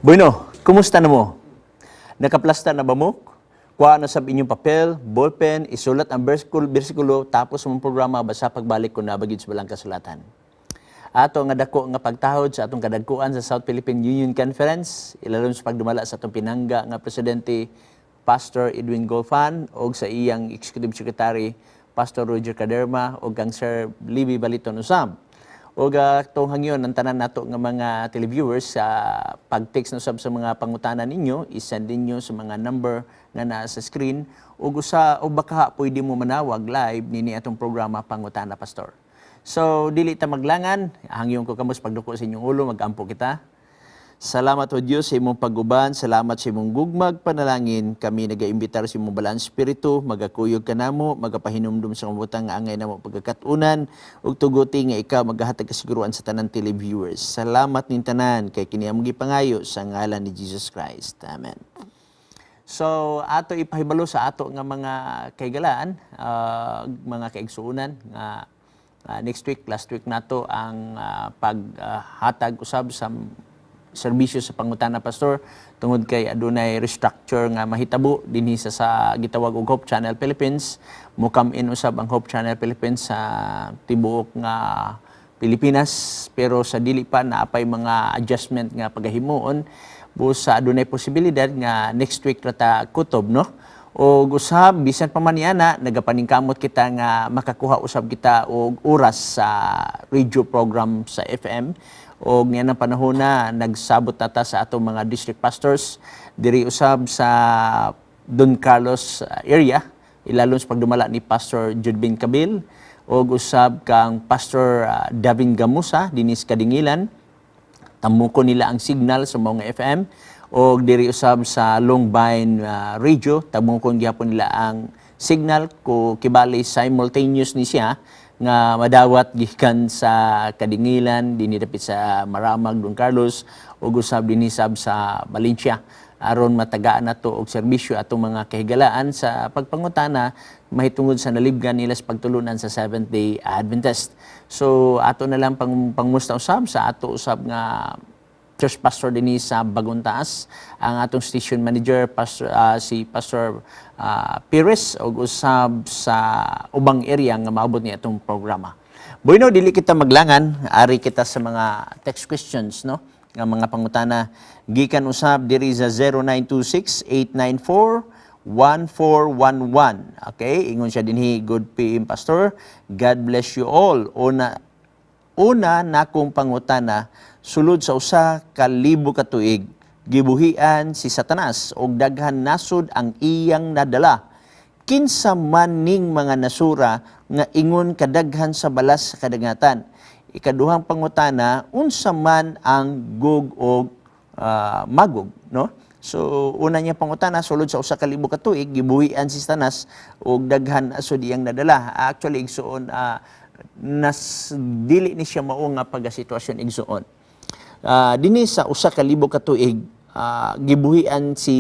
Bueno, kumusta na mo? Nakaplasta na ba mo? Kuha na sa inyong papel, ballpen, isulat ang bersikulo, tapos mong programa basta pagbalik ko na bagid sa balang kasulatan. Ato nga dako nga pagtahod sa atong kadagkuan sa South Philippine Union Conference, ilalom sa pagdumala sa atong pinangga nga presidente, Pastor Edwin Golfan, og sa iyang executive secretary, Pastor Roger Caderma, og kang Sir Libby Baliton usab. Og atong hangyon ang tanan nato nga mga televiewers sa pag-text na usab sa mga pangutana ninyo, i-send ninyo sa mga number nga naa sa screen ug usa o baka pwede mo manawag live nini atong programa Pangutana Pastor. So dili ta maglangan, hangyon ko kamo sa pagduko sa inyong ulo, magampo kita. Salamat, O Diyos, sa imong pag-uban, salamat sa imong gugmag panalangin. Kami nagaimbitar sa imong balaan espiritu, magakuyog kanamo, magapahinumdum sa kabutang nga angay namo pagkakatunan, ug tuguti nga ikaw magahatag kasiguruan sa tanan televiewers. Salamat ning tanan kay kini among gipangayo sa ngalan ni Jesus Christ. Amen. So ato ipahibalo sa ato nga mga kaigalaan, mga kaigsuonan nga next week, last week nato ang paghatag usab sa serbisyo sa Pangutana Pastor tungod kay adunay restructure nga mahitabo dinhi sa gitawag og Hope Channel Philippines. Mo come in usab ang Hope Channel Philippines sa tibuok nga Pilipinas, pero sa dili pa naapay mga adjustment nga pagahimuon, busa adunay posibilidad nga next week ra ta kutob, no? O usab bisan pa man niana, nagapaningkamot kita nga makakuha usab kita og oras sa radio program sa FM, og niya ng panahon na nagsabot na ta sa atong mga district pastors diri usab sa Don Carlos area, ilalom sa pagdumala ni Pastor Judbin Kabil og usab kang Pastor Davin Gamusa dinis Kadingilan. Tamuko nila ang signal sa mga FM, og diri usab sa Long Vine Radio, tamukon gihapon nila ang signal ko kibali simultaneous ni siya nga madawat gikan sa Kadingilan dinhi dapit sa Maramag, Don Carlos, ug usab dinhi sab sa Valencia, aron matagaan nato og serbisyo atong mga kahigalaan sa pagpangutana mahitungod sa nalibgan nila sa pagtulunan sa Seventh Day Adventist. So ato na lang pangmusta usab sa ato usab nga church pastor dinhi sa Bagong Taas, ang atong station manager, pastor, si Pastor Pires, ug usab sa ubang area nga maabot ni atong programa. Bueno, dili kita maglangan, ari kita sa mga text questions, no? Nga mga pangutana gikan usab diri sa 0926 894 1411. Okay, ingon siya dinhi, "Good PM, Pastor. God bless you all. Una una nakong pangutana, sulod sa 1,000 ka tuig, gibuhian si Satanas og daghan nasod ang iyang nadala. Kinsa man ning mga nasura nga ingon kadaghan sa balas sa kadagatan? Ikaduhang pangutana, unsa man ang Gog og Magog?" No? So una niya pangutana, sulod sa 1,000 ka tuig gibuhian si Satanas og daghan nasod iyang nadala. Actually, igsuon, nas dili ni siya mao nga pagasitwasyon, igsuon. Dinhi sa 1,000 ka tuig gibuhian si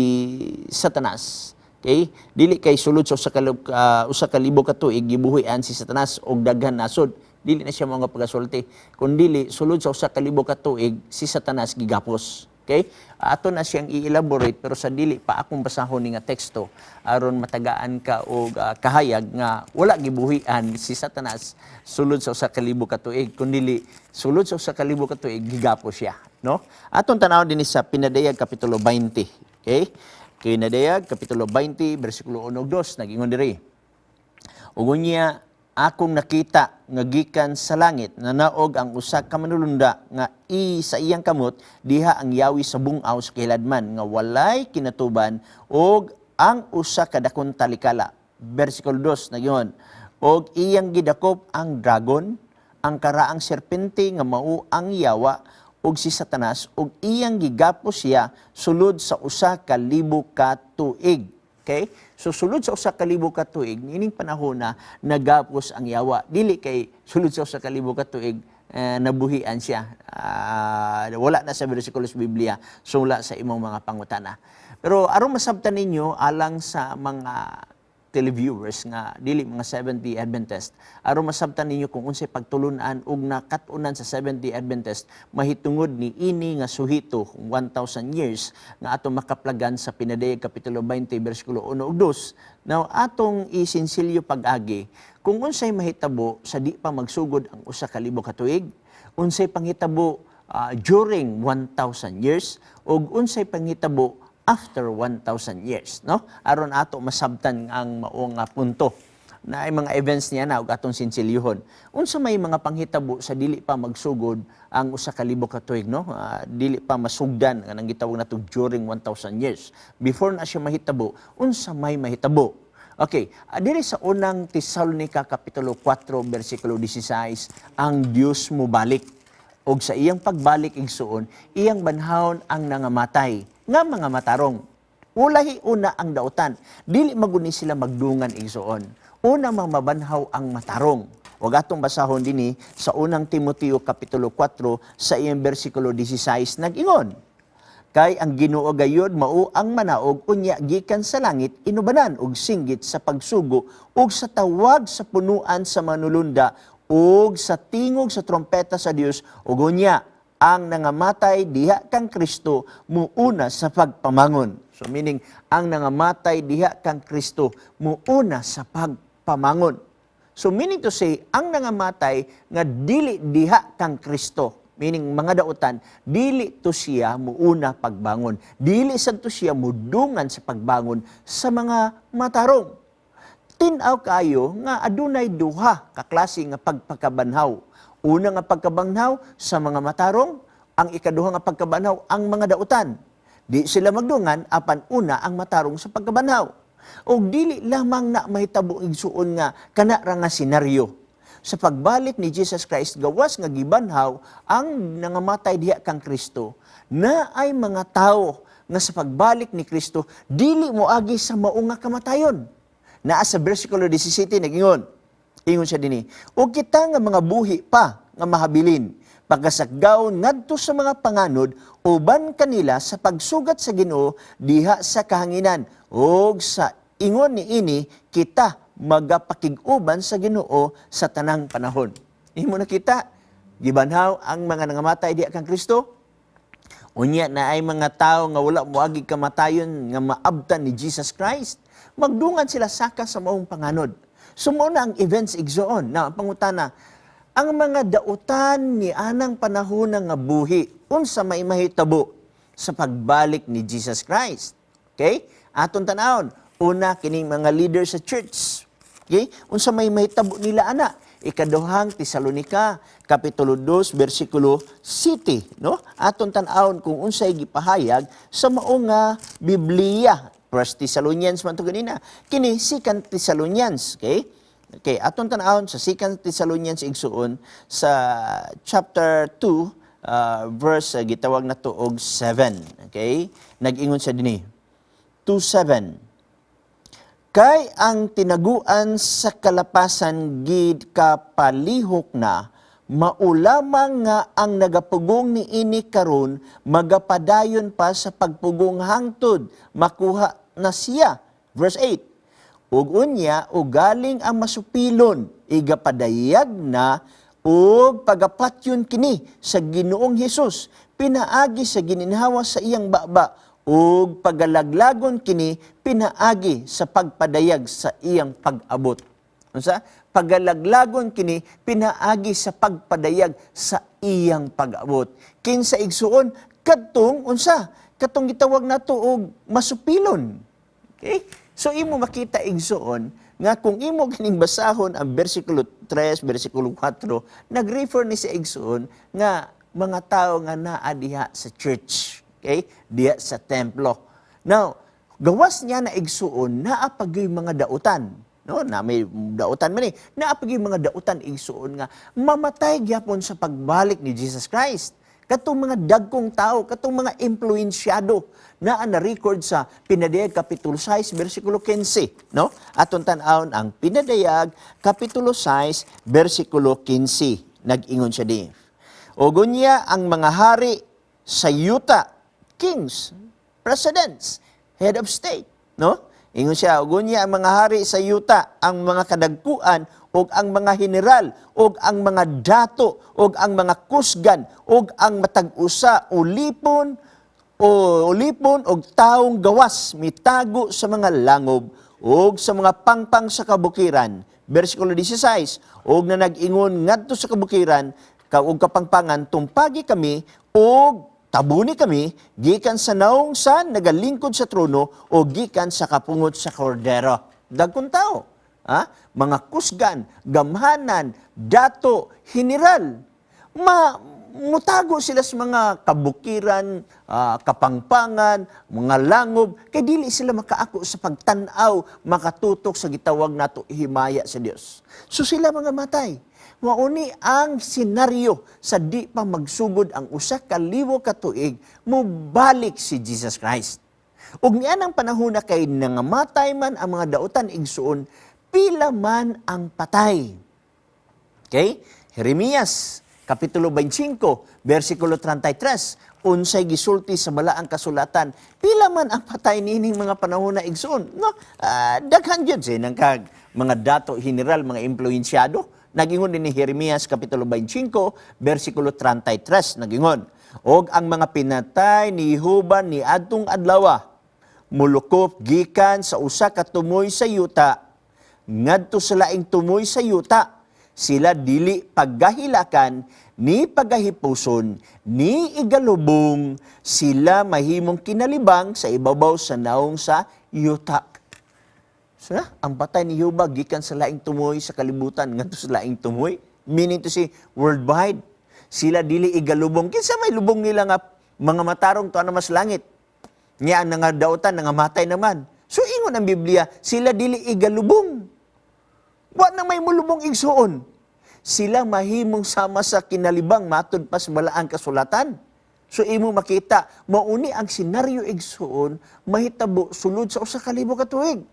Satanas. Okay? Dili kay sulod sa 1,000 ka tuig gibuhian si Satanas og daghan nasod. Dili na siya mga pagasulti. Kun dili sulod sa 1,000 ka tuig si Satanas gigapos. Okay? Ato na siyang i-elaborate, pero sa dili pa akong basahon ni nga teksto aron matagaan ka og kahayag nga wala gibuhian si Satanas sulod sa 1,000 ka tuig, kundi sulod sa 1,000 ka tuig gigapos siya, no? Atong tan-awon dinhi sa Pinadayag kapitulo 20. Okay? Pinadayag kapitulo 20 bersikulo 1 ug 2, nag-ingon diri. "Ug unya akong nakita nga gikan sa langit nanaog ang usa ka manulunda nga i sa iyang kamot diha ang yawi sa bungaw sa kahiladman nga walay kinatuban ug ang usa ka dakong talikala." Bersikulo 2 nagyon, "Og iyang gidakop ang dragon, ang karaang serpente nga mao ang yawa ug si Satanas, ug iyang gigapos siya sulod sa 1,000 ka tuig." Okay? So sulod sa 1,000 ka tuig, niining panahon na nagapos ang yawa. Dili kay sulod sa 1,000 ka tuig nabuhian siya. Wala na sa bersikulo sa Biblia sula sa imong mga pangutana. Pero aron masabtan ninyo alang sa mga televiewers nga dili mga Seventh-day Adventist, aron masabtan ninyo kung unsay pagtulunan ug nakat-unan sa Seventh-day Adventist mahitungod ni ini nga suhito 1,000 years nga atong makaplagan sa Pinadayag kapitulo 20 bersikulo 1 ug 2. Now, atong isinsilyo pag-agi kung unsay mahitabo sa di pa magsugod ang 1,000 ka tuig, unsay panghitabo during 1,000 years, ug unsay panghitabo after 1,000 years, no? Aron ato masabtan ang mao nga punto na ay mga events niya na ug atong sinsilyuhon. Unsa may mga panghitabo sa dili pa magsugod ang 1,000 ka tuig, no? Dili pa masugdan nga nang gitawag nato during 1,000 years. Before na siya mahitabo, unsa may mahitabo? Okay, diri sa Unang Tesalonica kapitulo 4 bersikulo 16, ang Dios mobalik. Og sa iyang pagbalik, igsuon, iyang banhawon ang nangamatay nga mga matarong. Ulahi una ang dautan. Dili maguni sila magdungan, igsuon. Una mang mabanhaw ang matarong. Ug atong basahon dinhi sa Unang Timoteo kapitulo 4 sa iyang bersikulo 16, nag-ingon: "Kay ang Ginoo gayod mao ang manaog unya gikan sa langit inubanan og singgit sa pagsugo ug sa tawag sa punuan sa manulunda ug sa tingog sa trompeta sa Dios, ug unya ang nangamatay diha kang Kristo muuna sa pagpamangon." So meaning, ang nangamatay diha kang Kristo muuna sa pagpamangon. So meaning to say, ang nangamatay nga dili diha kang Kristo, meaning mga dautan, dili to siya muuna pagbangon. Dili sad to siya mudungan sa pagbangon sa mga matarong. Tin-aw kayo nga adunay duha ka klase nga pagpakabanhaw. Una nga pagkabanhaw sa mga matarong, ang ikaduha nga pagkabanhaw ang mga dautan. Di sila magdungan, apan una ang matarong sa pagkabanhaw. Og dili lamang na mahitabo, igsuon, nga kana ra nga senaryo. Sa pagbalik ni Jesus Christ, gawas nga gibanhaw ang nangamatay diha kang Kristo, na ay mga tao nga sa pagbalik ni Kristo dili moagi sa mao nga kamatayon. Naa sa bersikulo 17, nagingon. Ingon siya dinhi, "Ug kita nga mga buhi pa nga mahabilin, pagkasaggaon ngadto sa mga panganod uban kanila sa pagsugat sa Ginoo diha sa kahanginan, ug sa ingon niini kita magapakig-uban sa Ginoo sa tanang panahon." Imo nakita, gibanhaw ang mga nangamatay diha kang Kristo. Unya na ay mga tao nga wala moagi kamatayon nga maabtan ni Jesus Christ. Magdungan sila saka sa maong panganod. So mao na ang events, igsoon. Na ang pangutana, ang mga dautan ni anang panahon nga buhi, unsa may mahitabo sa pagbalik ni Jesus Christ? Okay? Aton tanawon. Una, kining mga leader sa church. Okay? Unsa may mahitabo nila ana? Ikaduhang Tesalonika, kapitulo 2, bersikulo 7, no? Aton tan-awon kung unsay gipahayag sa mao nga Biblia. First Thessalonians man to ganina. Kini Second Thessalonians, okay? Okay, aton tan-awon sa Second Thessalonians, igsuon, sa chapter 2, verse gitawag na to og 7, okay? Nag-ingon sa dinhi. 2:7. "Kay ang tinaguan sa kalapasan gid kapalihok na, mao lamang nga ang nagapugong niini karon magapadayon pa sa pagpugong hangtod makuha na siya." Verse 8. "Ug unya ugaling ang masupilon igapadayag na ug pagapatyon kini sa Ginoong Hesus pinaagi sa gininhawa sa iyang baba, ug pagalaglagon kini pinaagi sa pagpadayag sa iyang pag-abot." Unsa? Pagalaglagon kini pinaagi sa pagpadayag sa iyang pag-abot. Kinsa, igsuon? Kadtong unsa? Katong gitawag nato og masupilon. Okay? So imo makita, igsuon, nga kung imo kining basahon ang bersikulo 3, bersikulo 4, nag-refer ni sa, igsuon, nga mga tao nga naa diha sa church. Okay? Diha sa templo. Now, gawas niya na, igsuon, naa pa gyuy mga dautan. No, na may dautan man eh. Naa pa gyuy mga dautan, igsuon, nga mamatay gyapon sa pagbalik ni Jesus Christ. Katong mga dagkong tao, katong mga impluensyado na na-record sa Pinadayag Kapitulo 6, versikulo 15, no? Aton tan-awon ang Pinadayag Kapitulo 6, versikulo 15. Nag-ingon siya di: "O gunya ang mga hari sa yuta," kings, presidents, head of state, no? Ingon siya, "Ug unya ang mga hari sa yuta, ang mga kadagkuan, ug ang mga general, ug ang mga dato, ug ang mga kusgan, ug ang matag usa, ulipon o ulipon og taong gawas, mitago sa mga langob ug sa mga pangpang sa kabukiran." Bersikulo 16, "Ug na nag-ingon ngadto sa kabukiran ka ug kapangpangan, 'Tumpagi kami ug tabuni kami gikan sa naong sa nagalingkod sa trono o gikan sa kapungot sa Kordero.'" Dagkong tao. Ha? Mga kusgan, gamhanan, dato, general. Mutago sila sa mga kabukiran, kapangpangan, mga langob, kay dili sila makaako sa pagtan-aw, makatutok sa gitawag nato himaya sa Dios. So sila mga matay. Mauni ang senaryo sa di pa magsugod ang 1000 ka tuig, mubalik si Jesus Christ. Ug niya ang panahon na kay nangamatay man ang mga dautan, igsuon, pila man ang patay? Okay? Jeremias, Kapitulo 25, versikulo 33. Unsay gisulti sa balaang kasulatan? Pila man ang patay niining mga panahon na, igsuon? No? Daghan gyud say nang kag mga dato, general, mga impluensyado. Nagingon din ni Jeremias Kapitulo 25, versikulo 33, nagingon, "Og ang mga pinatay ni Jehova ni adtong adlawa mulukop gikan sa usa ka tumoy sa yuta ngadto sa laing tumoy sa yuta. Sila dili paggahilakan ni paggahipuson ni igalubong. Sila mahimong kinalibang sa ibabaw sa naong sa yuta." So na, ang patay ni Jehova gikan sa laing tumoy sa kalibutan ngadto sa laing tumoy, meaning to say worldwide. Sila dili igalubong. Kinsa may lubong nila nga mga matarong tuwa na mas langit? Nya ang nangadautan, nangamatay naman. So ingon ang Biblia, sila dili igalubong. Wa na may mulubong, igsuon. Sila mahimong sama sa kinalibang matud pa sa balaang kasulatan. So imo makita, mauni ang senaryo, igsuon, mahitabo sulod sa 1000 ka tuig.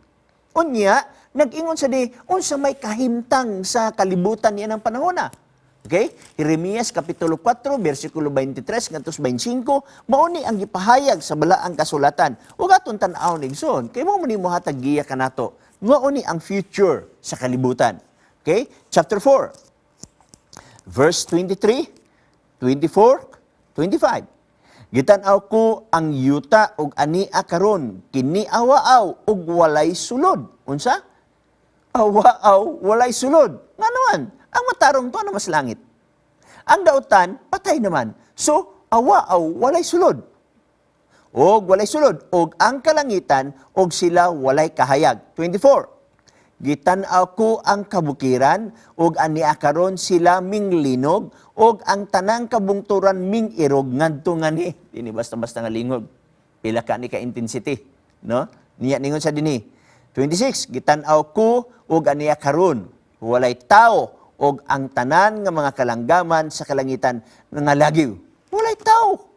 Unya, nag-ingon sa di, unsa may kahimtang sa kalibutan niya ng panahon na? Okay? Jeremias Kapitulo 4, versikulo 23 ngadto sa 25, mauni ang gipahayag sa balaang kasulatan. Ug aton tan-awon, igsoon, kay mo ni mohatag giya kanato. Mauni ang future sa kalibutan. Okay? Chapter 4, verse 23, 24, 25. "Gitan-aw ko ang yuta ug ania karon kini awaaw ug walay sulod." Unsa? Awaaw, walay sulod. Ngano man? Ang matarong tuwa na mas langit. Ang dautan, patay naman. So, awaaw, walay sulod. Og walay sulod. Og ang kalangitan, og sila walay kahayag. 24. "Gitan-aw ko ang kabukiran ug ania karon sila minglinog ug ang tanang kabungturan ming-irog ngadto ngani." Dini basta-basta nga lingog. Pila ka ni ka intensity, no? Niya ningon sa dinhi. 26. "Gitan-aw ko ug ania karon walay tao ug ang tanan nga mga kalanggaman sa kalangitan nga lagiw." Walay tao.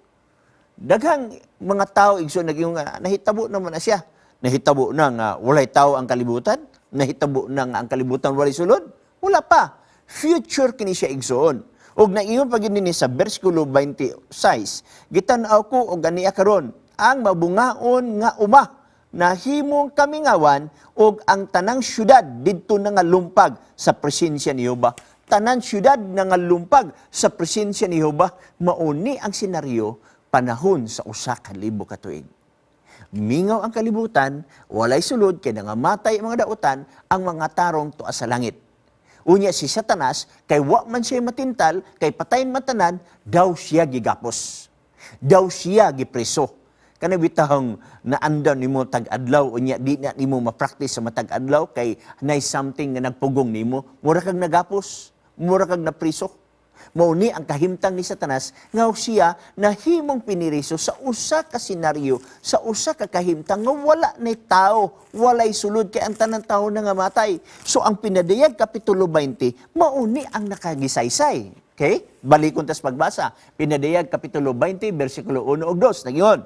Daghang mga tao, igsoon, naging nga nahitabo naman na siya. Nahitabo na nga walay tao ang kalibutan, nahitabo na nga ang kalibutan walay sulod. Wala pa. Future kini siya, igsoon. Ug naingon pa gyud nini sa bersikulo 26, "Gitan-aw ko og ania karon ang mabungaon nga uma nahimong kamingawan ug ang tanang syudad didto na nga lumpag sa presensya ni Jehova." Tanan syudad na nga lumpag sa presensya ni Jehova. Mauni ang senaryo panahon sa 1000 ka tuig. Mingaw ang kalibutan, walay sulod kay nangamatay ang mga dautan, ang mga tarong tuwa sa langit. Unya si Satanas, kay wa man siya matintal, kay patayin matanan, daw siya gigapos. Daw siya gipreso. Kana bitahong naandaw nimo tag-adlaw, unya di na nimo ma-practice sa matag adlaw kay nay something nga nagpugong nimo, mura kag nagapos, mura kag napriso. Mao ni ang kahimtang ni Satanas nga siya nahimong piniriso sa usa ka senaryo, sa usa ka kahimtang nga wala ni tao, walay sulod kay ang tanan tao na nga matay. So ang Pinadayag Kapitulo 20 mao ni ang nakagisaysay. Okay? Balikon tas pagbasa. Pinadayag Kapitulo 20 versikulo 1 ug 2. Nagyon.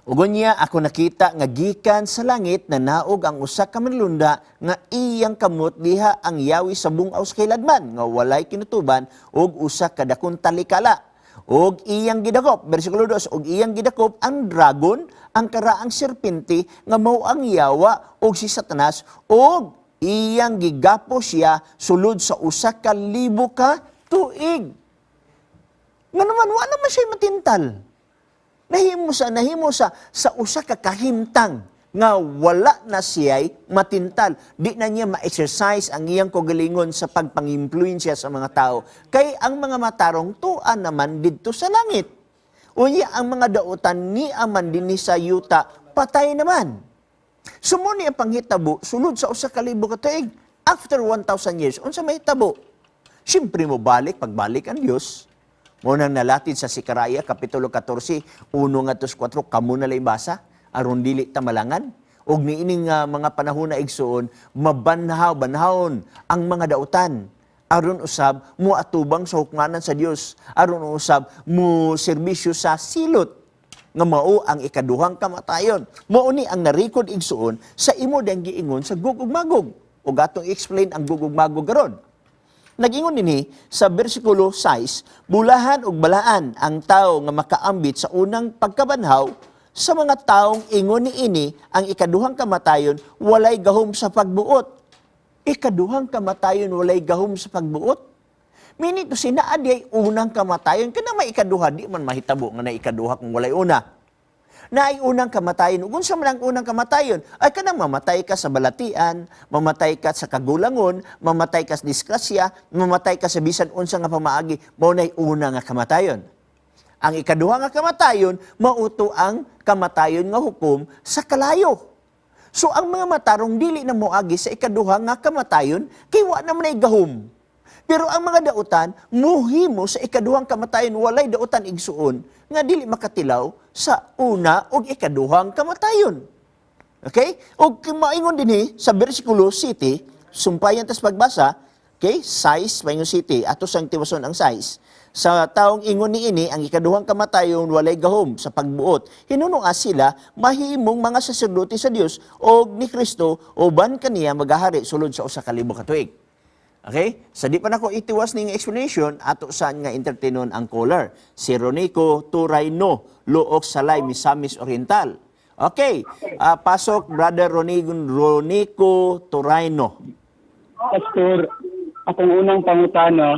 "Ug unya ako nakita nga gikan sa langit nanaog ang usa ka manlunda nga iyang kamot diha ang yawi sa bung-aw sa kahiladman nga walay kinutuban ug usa ka dakong talikala. Ug iyang gidakop, bersikulo 2, ug iyang gidakop ang dragon, ang karaang serpente nga mao ang yawa ug si Satanas, ug iyang gigapo siya sulod sa 1,000 ka tuig. Nga naman, wa naman siya matintal. Nahimo sa usa ka kahimtang nga wala na siya'y matintal. Di na niya ma-exercise ang iyang kagalingon sa pagpangimpluwensya sa mga tao. Kay ang mga matarong tuan naman didto sa langit. Unya ang mga dautan ni aman dinhi sa yuta, patay naman. So mao ni ang panghitabo sulod sa 1,000 ka tuig. After 1,000 years, unsa mahitabo? Siyempre mo balik, pagbalik ang Dios. Mao nang nalatid sa Zechariah, Kapitulo 14, 1 ngadto sa 4, kamo na lay basa, aron dili ta malangan. Og niining mga panahon na, igsuon, mabanhaw, banhawon ang mga dautan. Aron usab mo atubang sa hukmanan sa Dios, aron usab mo serbisyo sa silot nga mao ang ikaduhang kamatayon. Mao ni ang narekod, igsuon, sa imo dang giingon sa Gog ug Magog. Ug atong explain ang Gog ug Magog karon. Nag-ingon dinhi sa bersikulo 6, "Bulahan ug balaan ang tao nga makaambit sa unang pagkabanhaw. Sa mga taong ingon niini, ang ikaduhang kamatayon walay gahom sa pagbuot." Ikaduhang kamatayon walay gahom sa pagbuot? Meaning to say, naa diay unang kamatayon. Kana may ikaduha, di man mahitabo nga na ikaduha kung walay una. Naay unang kamatayon. Ug unsa man ang unang kamatayon? Ay kanang mamatay ka sa balatian, mamatay ka sa kagulangon, mamatay ka sa disgrasya, mamatay ka sa bisan unsa nga pamaagi, mao nay una nga kamatayon. Ang ikaduha nga kamatayon, mao to ang kamatayon nga hukom sa kalayo. So ang mga matarong dili na moagi sa ikaduha nga kamatayon kay wa naman ay gahom. Pero ang mga dautan muhimo sa ikaduhang kamatayon. Walay dautan, igsuon, nga dili makatilaw sa una ug ikaduhang kamatayon. Okay? Og maingon dinhi sa bersikulo 7, sumpayan tas pagbasa, okay? 6 paingon 7, ato sang tiwason ang 6. "Sa taong ingon niini, ang ikaduhang kamatayon walay gahom sa pagbuot. Hinunua sila mahimong mga saserdote sa Dios og ni Kristo, uban kaniya magahari sulod sa 1,000 ka tuig." Okay? Sa di pa nako itiwas ning explanation, ato saan nga entertainon ang caller. Si Ronico Turayno, Looc Salay, Misamis Oriental. Okay, pasok, Brother Ronico Turayno. Pastor, akong unang pangutana,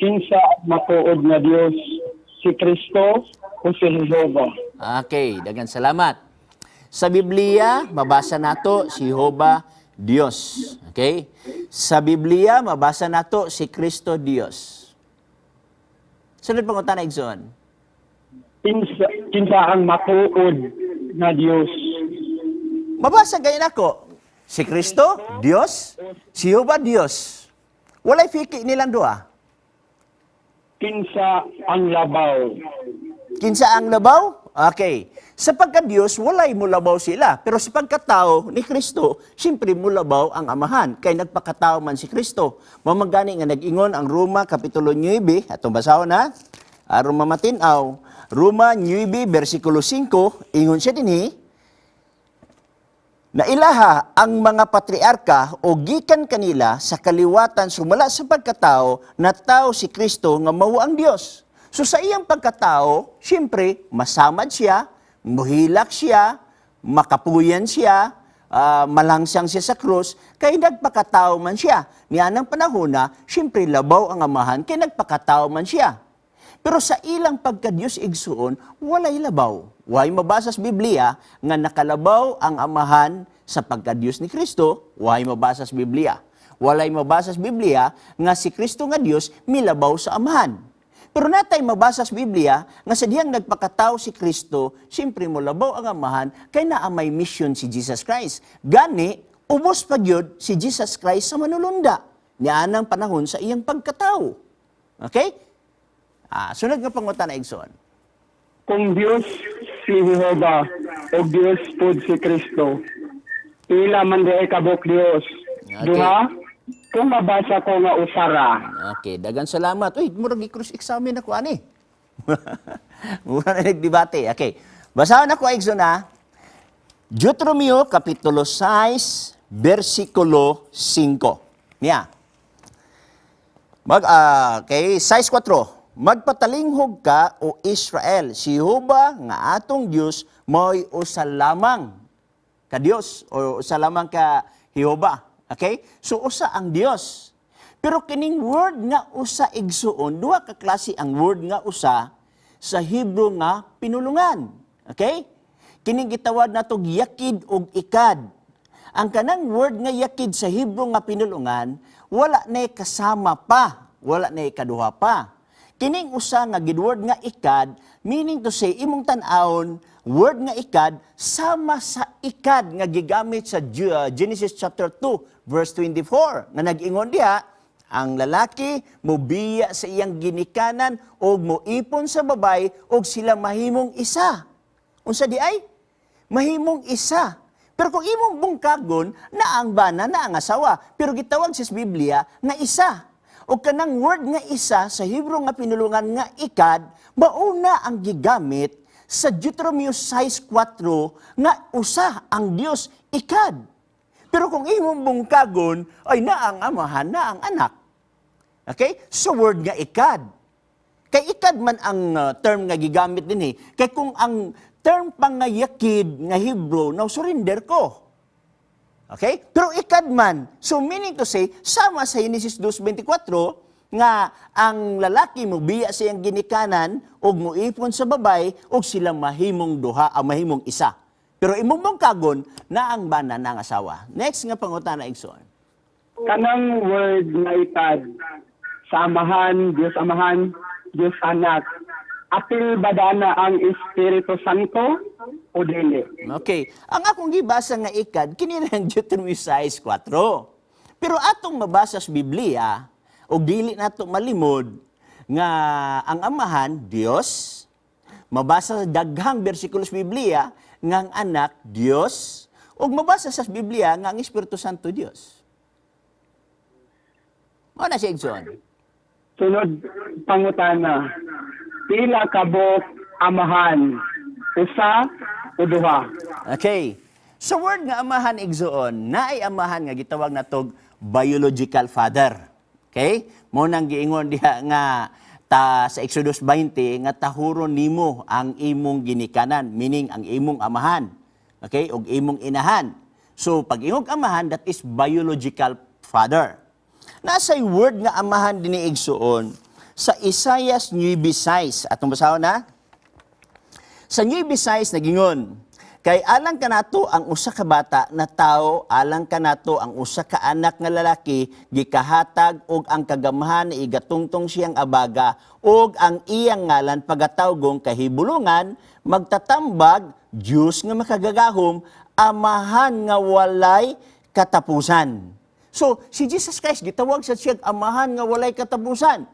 kinsa ang matuod nga Dios, si Kristo o si Jehova? Okay, daghang salamat. Sa Biblia, mabasa nato si Jehova Dios. Okay? Sa Biblia, mabasa nato si Kristo Dios. Sunod pangutana, igsoon. Kinsa ang matuod nga Dios? Mabasa gayon ako. Si Kristo, Dios. Si Jehova, Dios. Walay fiki nilang duha. Kinsa ang labaw? Kinsa ang labaw? Okay. Sa pagka-Diyos, walay mulabaw sila. Pero sa pagkatao ni Kristo, siyempre mulabaw ang Amahan. Kay nagpakatao man si Kristo. Mao man gani nga nag-ingon ang Roma Kapitulo 9, atong basahon na, aron mamatinaw. Roma 9, versikulo 5, ingon siya dinhi, "Nailaha ang mga patriarka o gikan kanila sa kaliwatan sumala sa pagkatao na tao si Kristo nga mao ang Dios." So sa iyang pagkatao, siyempre, masamad siya, muhilak siya, makapuyan siya, malangsang siya sa krus, kay nagpakatao man siya. Nianang panahon na, siyempre labaw ang Amahan, kay nagpakatao man siya. Pero sa ilang pagka-Diyos, igsuon, walay labaw. Way mabasa sa Biblia nga nakalabaw ang Amahan sa pagka-Diyos ni Kristo, way mabasa sa Biblia. Walay mabasa sa Biblia nga si Kristo nga Diyos milabaw sa Amahan. Pero natay mabasa sa Biblia nga sa dihang nagpakatao si Kristo, siyempre molabaw ang Amahan kay naa may mission si Jesus Christ. Gani, ubos pa gyud si Jesus Christ sa manulunda nianang panahon sa iyang pagkatao. Okay? Sunod nga pangutana, igsoon. Kung Dios si Jehova o Dios pod si Kristo, pila man diay kabuk Dios? Duha? Kung mabasa ko nga usa ra. Okay, daghang salamat. Uy, murag i-cross examine ako ani. Mura na nagdebate. Okay. Basahon ako, igsoon na. Deuteronomio Kapitulo 6, versikulo 5. Niya. Okay, 6:4. "Magpatalinghog ka, O Israel, si Jehova nga atong Dios mao'y usa lamang ka Dios o usa lamang ka Jehova." Okay? So usa ang Dios. Pero kining word nga usa, igsuon, duha ka klase ang word nga usa sa Hebrew nga pinulungan. Okay? Kining gitawag natog yakid ug ikad. Ang kanang word nga yakid sa Hebrew nga pinulungan, wala na kasama pa, wala na kaduha pa. Kining usa nga word nga ikad, meaning to say, imong tan-awon, word nga ikad, sama sa ikad nga gigamit sa Genesis chapter 2, verse 24, nga nag-ingon diha, ang lalaki mobiya sa iyang ginikanan og moipon sa babay og sila mahimong isa. Unsa di ay? Mahimong isa. Pero kung imong bungkagon, na ang bana, na ang asawa. Pero gitawag sa Biblia nga isa. O kanang word nga isa sa Hebrew nga pinulungan nga ikad, mauna ang gigamit sa Deuteronomy 6.4 nga usa ang Dios, ikad. Pero kung imong bungkagon, ay na ang amahan, na ang anak. Okay? So word nga ikad. Kay ikad man ang term nga gigamit din eh. Kay kung ang term pang nga yakid nga Hebrew, now surrender ko. Okay? Pero ikad man. So meaning to say, sama sa Genesis 2.24, nga ang lalaki mo biya sa iyang ginikanan ug moipon sa babay ug sila mahimong duha, ang mahimong isa. Pero imong bungkagon na ang bana na ang asawa. Next nga pangutana, igsoon. Kanang word nga ikad sa Amahan, Dios Amahan, Dios Anak, apil ba dana ang Espiritu Santo o dili? Okay. Ang akong gibasa nga ikad, kini na ang Deuteronomy 6.4. Pero atong mabasa sa Biblia, o dili nato malimod, nga ang Amahan, Dios, mabasa sa daghang bersikulo sa Biblia, nga ang Anak, Dios, ug mabasa sa Biblia nga ang Espiritu Santo, Dios. Mao na siya, igsoon. Sunod pangutana. Pila kabok Amahan? Usa o duha? Okay. Sa word nga Amahan, igsoon, naay amahan nga gitawag natog biological father. Okay? Mo nang giingon diha nga ta sa Exodus 20 nga tahuron nimo ang imong ginikanan, meaning ang imong amahan. Okay? Og imong inahan. So pag ingog amahan, that is biological father. Nasa'y word nga amahan dinhi, igsuon, sa Isaias 9:6. Atong basahon na. Sa 9:6 nagingon, "Kay alang kanato ang usa ka bata na tao, alang kanato ang usa ka anak nga lalaki gikahatag, ug ang kagamhanan igatungtong siyang abaga, ug ang iyang ngalan pagatawgong Kahibulungan, Magtatambag, Dios nga Makagagahom, Amahan nga Walay Katapusan." So, si Jesus Christ gitawag sa siyang Amahan nga Walay Katapusan.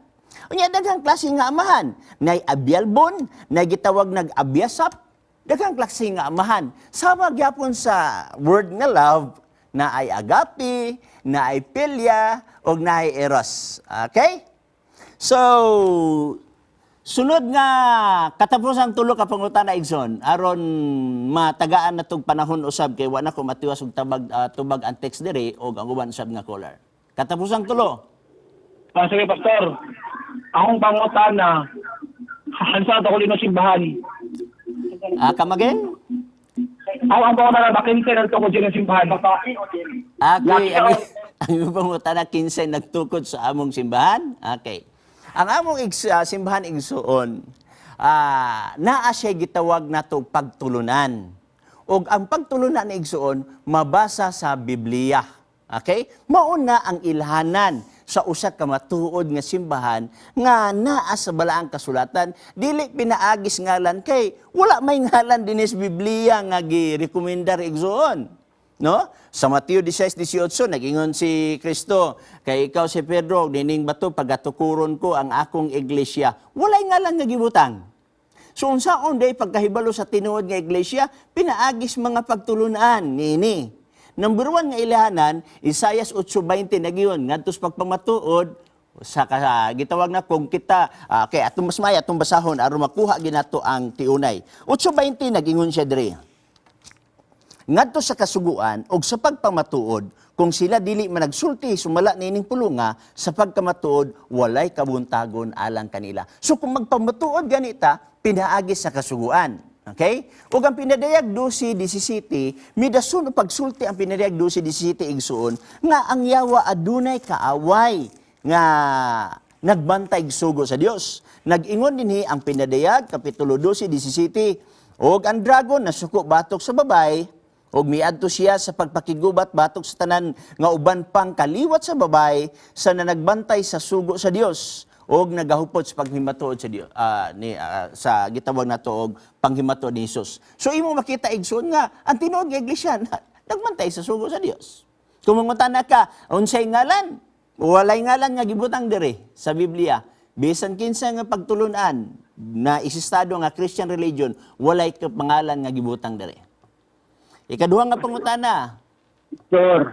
Unya daghang klase nga amahan, nay Abialbon, nay gitawag nag Abiasap, daghang klase nga amahan. Sama gyapon sa word nga love, na ay agape, na ay philia, ug na ay eros. Okay? So, sunod nga katapusang tulo ka pangutana, igsoon, aron matagaan na tong panahon usab kay wa na ko matiwas og tabag tubag ang text diri og ang uban usab nga caller. Katapusang tulo. Ah, sige, Pastor. Akong pangutana, hansa ako ng simbahan. Ah, come again? Ako ang pangutana, bakinse nagto ko dyan ng simbahan. Okay, ang imong pangutana, kinsay nagtukod sa among simbahan? Okay. Ang among simbahan, igsuon, naa siya gitawag nato pagtulunan. Og ang pagtulunan ni igsuon mabasa sa Biblia. Okay? Mauna ang ilhanan sa usa ka matuod nga simbahan nga naa sa balaang kasulatan, dili pinaagis ngalan kay wala may ngalan dinhi sa Biblia nga girekomendar, igsuon. No? Sa Mateo 16:18, nag-ingon si Kristo, "Kay ikaw si Pedro, dining bato pagatukuron ko ang akong iglesia." Walay ngalan nga gibutang. So unsaon day pagkahibalo sa tinuod nga iglesia? Pinaagis mga pagtulunan niini. Number 1 nga ilahanan, Isaias 8:20 nagyon ngadto sa pagpamatuod sa gitawag na kung kita kay atong mas maya atong basahon aron makuha ginato ang tiunay. 8:20 nagingon siya diri. Ngadto sa kasuguan og sa pagpamatuod, kung sila dili managsulti sumala niining pulunga, sa pagkamatuod walay kabuntagon alang kanila. So kung magpamatuod ganita, pinaagi sa kasuguan. Okay? Ug ang Pinadayag 12:17, midason og pagsulti ang Pinadayag 12:17, igsuon, nga ang yawa adunay kaaway nga nagbantay sugo sa Dios. Nag-ingon dinhi ang Pinadayag kapitulo 12:17, "Og ang dragon nasuko batok sa babay ug miadto siya sa pagpakigubat batok sa tanan nga uban pang kaliwat sa babay sa nagbantay sa sugo sa Dios og nagahupot sa paghimatuod sa Dios," ni sa gitawag nato og panghimatuod ni Hesus. So imo makita, igsoon, nga ang tinuod nga iglesia nagbantay sa sugo sa Dios. Kung mangutana ka, unsay ngalan? Walay ngalan nga gibutang diri sa Biblia. Bisan kinsa nga pagtulunan na isistado nga Christian religion, walay ka pangalan nga gibutang diri. Ikaduha nga pangutana. Sir,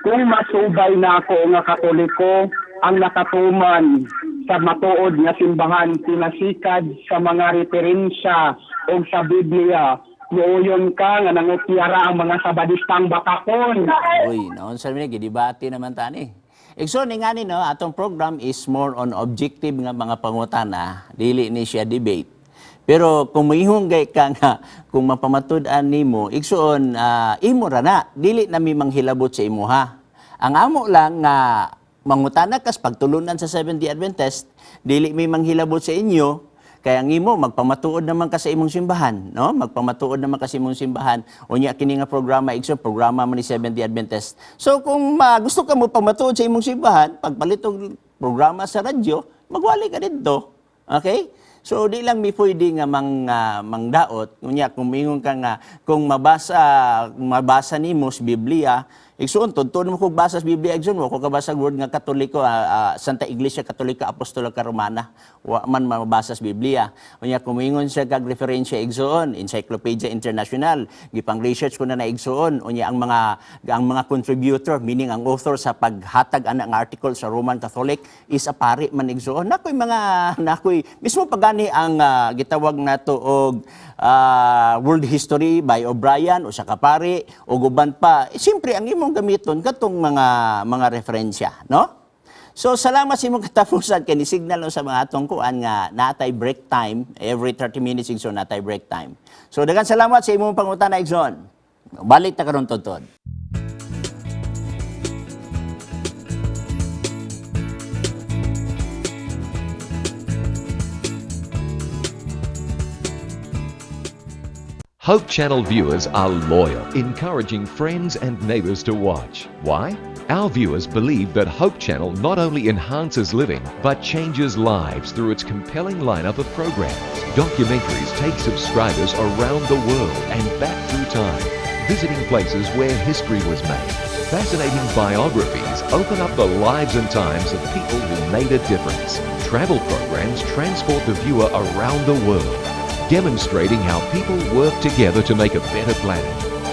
kung masubay na ako nga Katoliko ang nakatuman sa matuod nga simbahan pinasikad sa mga referensya o sa Biblia, muuyon ka nga nangopyara ang mga Sabadistang bakakon? Uy, noon sa mga gidibate naman tani. Igsoon ni ngani, no, atong program is more on objective nga mga pangutana, dili ni siya debate. Pero kung mahihunggay ka nga, kung mapamatud-an nimo, igsoon, imo ra na, dili na mi manghilabot sa imuha. Ang amo lang nga mangutana kas pagtulunan sa Seventh-day Adventist, dili mi manghilabot sa inyo. Kaya ang imo magpamatuod naman ka sa imong simbahan, no? Magpamatuod naman ka sa imong simbahan. Unya kini nga programa, igsoon, programa man ni Seventh-day Adventist. So kung gusto ka mo pamatuod sa imong simbahan, pagpalit og programa sa radyo, magwali ka didto. Okay? So di lang mi pwede nga mangdaot. Unya kung mingon ka nga kung mabasa mabasa nimo sa Biblia, igsoon, tudto mo kog basa sa Biblia, igsoon, wa ko kabasa word nga Katoliko, Santa Iglesia Katolika Apostolika Romana. Wa man mabasa sa Biblia. Unya kung moingon siya kag referensya, igsoon, Encyclopedia International, gipang research ko na na, igsoon. Unya ang mga contributor, meaning ang author sa paghatag ana nga article sa Roman Catholic is a pari man, igsoon. Nakoy mismo pagani ang gitawag nato og World History by O'Brien o sa kapari o uban pa. Eh, siyempre ang imong gamiton katong mga referensya, no? So salamat sa imong katapusan kay ni signal no sa mga atong kuan nga natay break time every 30 minutes, igsoon, natay break time. So daghan salamat sa imong pangutana, igsoon. Balik ta karon tudtod. Hope Channel viewers are loyal, encouraging friends and neighbors to watch. Why? Our viewers believe that Hope Channel not only enhances living, but changes lives through its compelling lineup of programs. Documentaries take subscribers around the world and back through time, visiting places where history was made. Fascinating biographies open up the lives and times of people who made a difference. Travel programs transport the viewer around the world, demonstrating how people work together to make a better planet.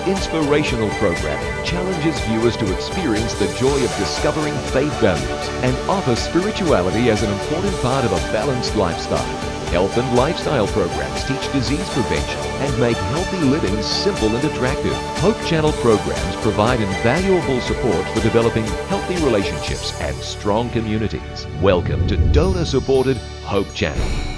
Inspirational programming challenges viewers to experience the joy of discovering faith values and offer spirituality as an important part of a balanced lifestyle. Health and lifestyle programs teach disease prevention and make healthy living simple and attractive. Hope Channel programs provide invaluable support for developing healthy relationships and strong communities. Welcome to donor supported Hope Channel.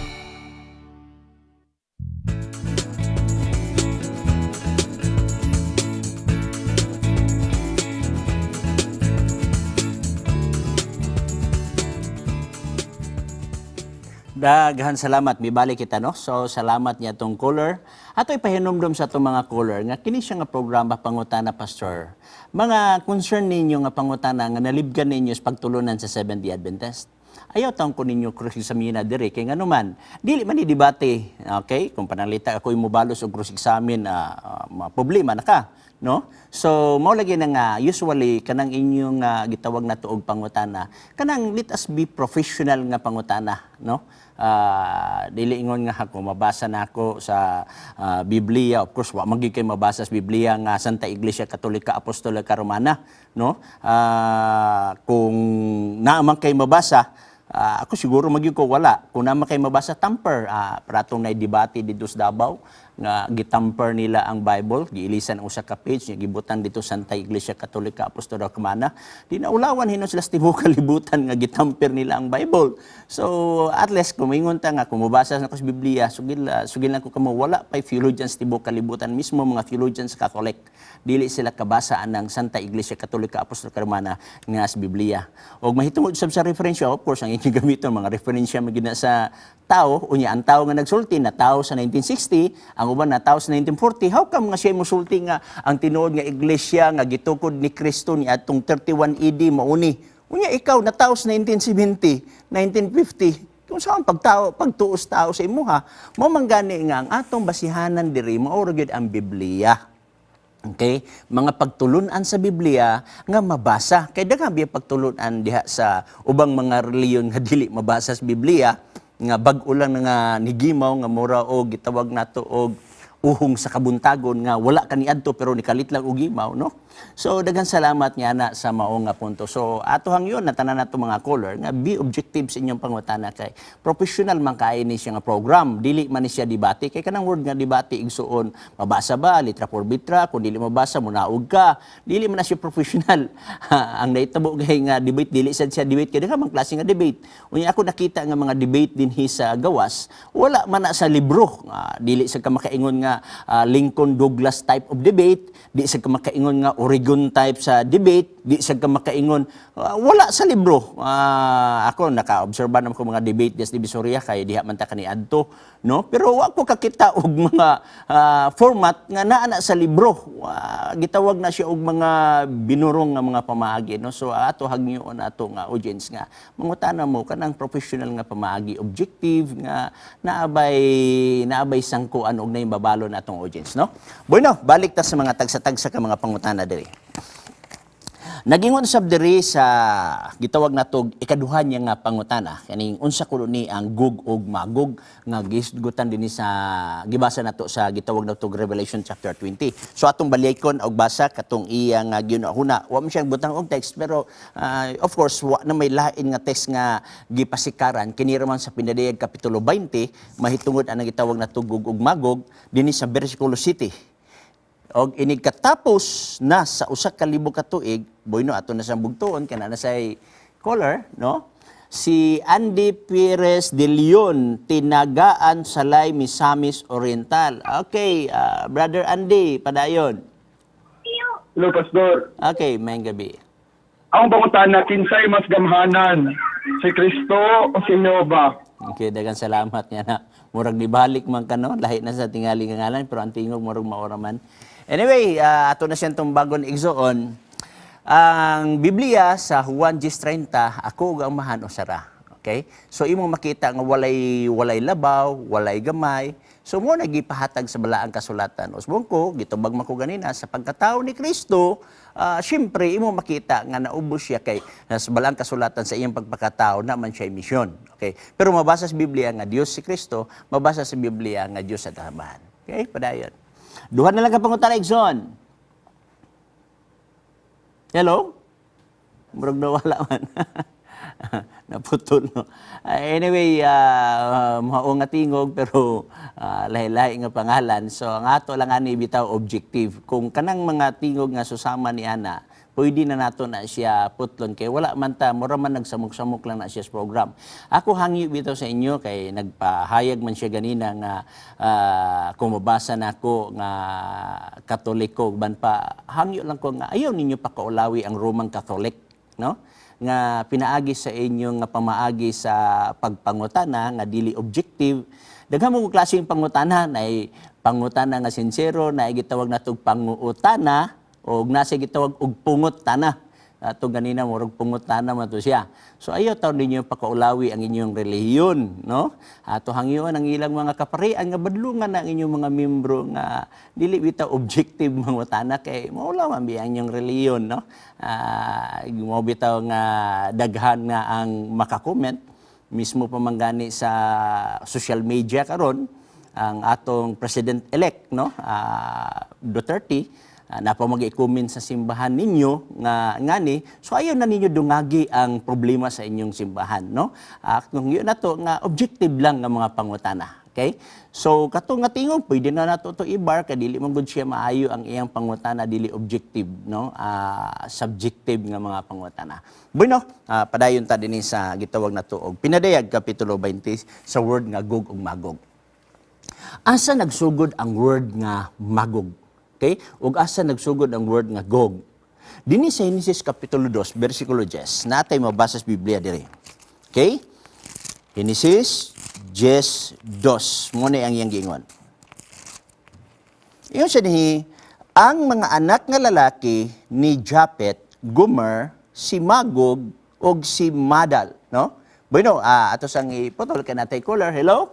Daghan salamat, mibalik kita, no. So salamat niya tong caller. Ato ipahinumdom sa atong mga caller nga kini siya nga programa Pangutana Pastor. Mga concern ninyo nga pangutana nga nalibgan ninyo sa pagtulunan sa Seventh-day Adventist. Ayaw taon ko ninyo cross-examine diri kay nganuman dili man ni debate, okay? Kung panalita ako mobalos og cross-examine, problema na ka, no? So mao lagi na nga usually kanang inyong gitawag na og pangutana, kanang let us be professional nga pangutana, no? Dili ingon nga ako mabasa na ako sa Biblia. Of course, wa man gyud kay mabasa sa Biblia nga Santa Iglesia Katolika Apostolika Romana, no? Kung naa man kay mabasa, ako siguro magyud ko wala. Kung naa man kay mabasa tamper, pratong na debate dito sa Davao, nga gitamper nila ang Bible, giilisan ang usa ka page, nga gibutan dito Santa Iglesia Katolika Apostolika Romana. Di naulawan hinon sila sa tibuok kalibutan nga gitamper nila ang Bible. So at least kumingon ta nga kung mobasa na ko sa Biblia, sugil sugil lang ko kamo, wala pay theologians tibuok kalibutan, mismo mga theologians Catholic, dili sila kabasa anang Santa Iglesia Katolika Apostolika Romana nga sa Biblia. Og mahitungod sab sa referensya, of course, ang inyong gamiton mga referensya magina sa tao, unya ang tao nga nagsulti na tao sa 1960, ang uban na tao sa 1940. How come nga siya mosulti nga ang tinuod nga iglesia nga gitukod ni Kristo ni atong 31 AD mauni? Unya ikaw na tao sa 1970, 1950, kung saan pagtao pagtuos tao sa imuha? Mo man gani nga ang atong basihanan diri mao ra gyud ang Biblia. Okay? Mga pagtulunan sa Biblia nga mabasa. Kay daghan biya pagtulunan diha sa ubang mga reliyon nga dili mabasa sa Biblia, nga bag-o lang nga nigimaw, nga mura og gitawag nato og uhong sa kabuntagon nga wala kaniadto pero nikalit lang og gimaw, no? So daghan salamat nga na sa mao nga punto. So ato hangyon natanan nato mga caller nga be objective sa inyong pangutana kay professional man kaayo ni siya nga program, dili man ni siya debate, kay kanang word nga debate, igsuon, mabasa ba litra por litra? Kung dili mabasa, munaog ka, dili man na siya professional. Ang nahitabo kay nga debate, dili sad siya debate kay daghan man klase nga debate. Unya ako nakita nga mga debate dinhi sa gawas, wala man na sa libro. Nga dili sa ka makaingon nga Lincoln Douglas type of debate, di sa ka makaingon nga Oregon type sa debate, di sa ka makaingon, wala sa libro. Ako naka-obserba naman ko mga debate des Divisoria kay diha man ta kaniadto, no? Pero wa ko kakita og mga format nga naa na sa libro. Gitawag na siya og mga binurong nga mga pamaagi, no? So ato hangyoon ato nga audience nga mangutana mo kanang professional nga pamaagi, objective nga naabay naabay sangkuan og nay babalo na atong audience, no? Bueno, balik ta sa mga tagsa-tagsa ka mga pangutana diri. Nagingon sab diri sa gitawag natog ikaduha niya nga pangutana, kaning unsa kuno ni ang Gog og Magog nga gisgutan dinhi sa gibasa nato sa gitawag natog Revelation chapter 20. So atong balikon og basa katong iya nga ginahuna. Wa man siya butang og text, pero of course wa na may lain nga text nga gipasikaran, kini ra man sa Pinadayag kapitulo 20 mahitungod ang gitawag natog Gog ug Magog dinhi sa bersikulo 7. Og inig katapos na sa 1000 ka tuig, bueno, ato na siyang bugtuon kana na say caller, no? Si Andy Perez de Leon, Tinagaan, Salay, Misamis Oriental. Okay, Brother Andy, padayon. Hello, Pastor. Okay, maayong gabi. Ang pangutana, kinsay mas gamhanan? Si Kristo o si Jehovah? Okay, daghang salamat nga na. Murag nibalik man ka, no? Lahi na sa tingali nga ngalan, pero ang tingog murag maora man. Anyway, ato na siyang tumbagon, igsoon. Ang Biblia sa Juan 10:30, "Ako ug ang Amahan usa ra." Okay? So imo makita nga walay walay labaw, walay gamay. So mo nagipahatag sa balaang kasulatan. Usbong ko, gitubag man ko ganina sa pagkatao ni Kristo, syempre imo makita nga naubos siya kay sa balaang kasulatan sa iyang pagpakatao na man siya misyon. Okay? Pero mabasa sa Biblia nga Dios si Kristo, mabasa sa Biblia nga Dios sa Amahan. Okay? Padayon. Duha na lang ka pangutana, igsoon. Hello? Murag nawala man. Naputol, no? Anyway, mao nga tingog pero lahi-lahi nga pangalan. So ang ato lang ani bitaw objective. Kung kanang mga tingog nga susama ni ana, pwede na nato na siya putlon kay wala man ta, mura man nagsamok-samok lang na siya sa program. Ako hangyo bitaw sa inyo kay nagpahayag man siya ganina nga kung mabasa nako nga Katoliko ban pa, hangyo lang ko nga ayaw ninyo pakaulawi ang Roman Catholic, no? Nga pinaagi sa inyo nga pamaagi sa pagpangutana nga dili objective. Daghan mo klaseng pangutana, nay pangutana nga sincero, na gitawag natog panguutana og nasa gitawag og pungot tana. Ato ganina murag pungot tana man to siya. So ayaw taon ninyo pakaulawi ang inyong relihiyon, no? Ato hangyoon ang ilang mga kaparian nga badlungan na ang inyong mga membro nga dili bitaw objective mangutana kay maulaw man biya ang inyong relihiyon, no? Mo bitaw nga daghan nga ang makakomment mismo pa man gani sa social media karon, ang atong president elect, no, Duterte, napa mag-comment sa simbahan ninyo nga ngani. So ayaw na ninyo dungagi ang problema sa inyong simbahan, no? Kung yun na to nga objective lang nga mga pangutana. Okay? So kato nga tingog pwede na nato to i-bar kay dili man gud siya maayo ang iyang pangutana, dili objective, no? Subjective nga mga pangutana. Bueno, padayon ta dinhi sa gitawag nato og Pinadayag kapitulo 20 sa word nga Gog ug Magog. Asa nagsugod ang word nga Magog? Okay? Ug asa nagsugod ang word nga Gog? Dinhi sa Genesis kapitulo 2, versikulo 10, natay mabasa sa Biblia diri. Okay? Genesis 10:2. Mao na ang iyang giingon. Ingon siya dinhi, ang mga anak nga lalaki ni Japet, Gomer, si Magog, ug si Madal, no? Bueno, ato sang iputol kay natay caller. Hello?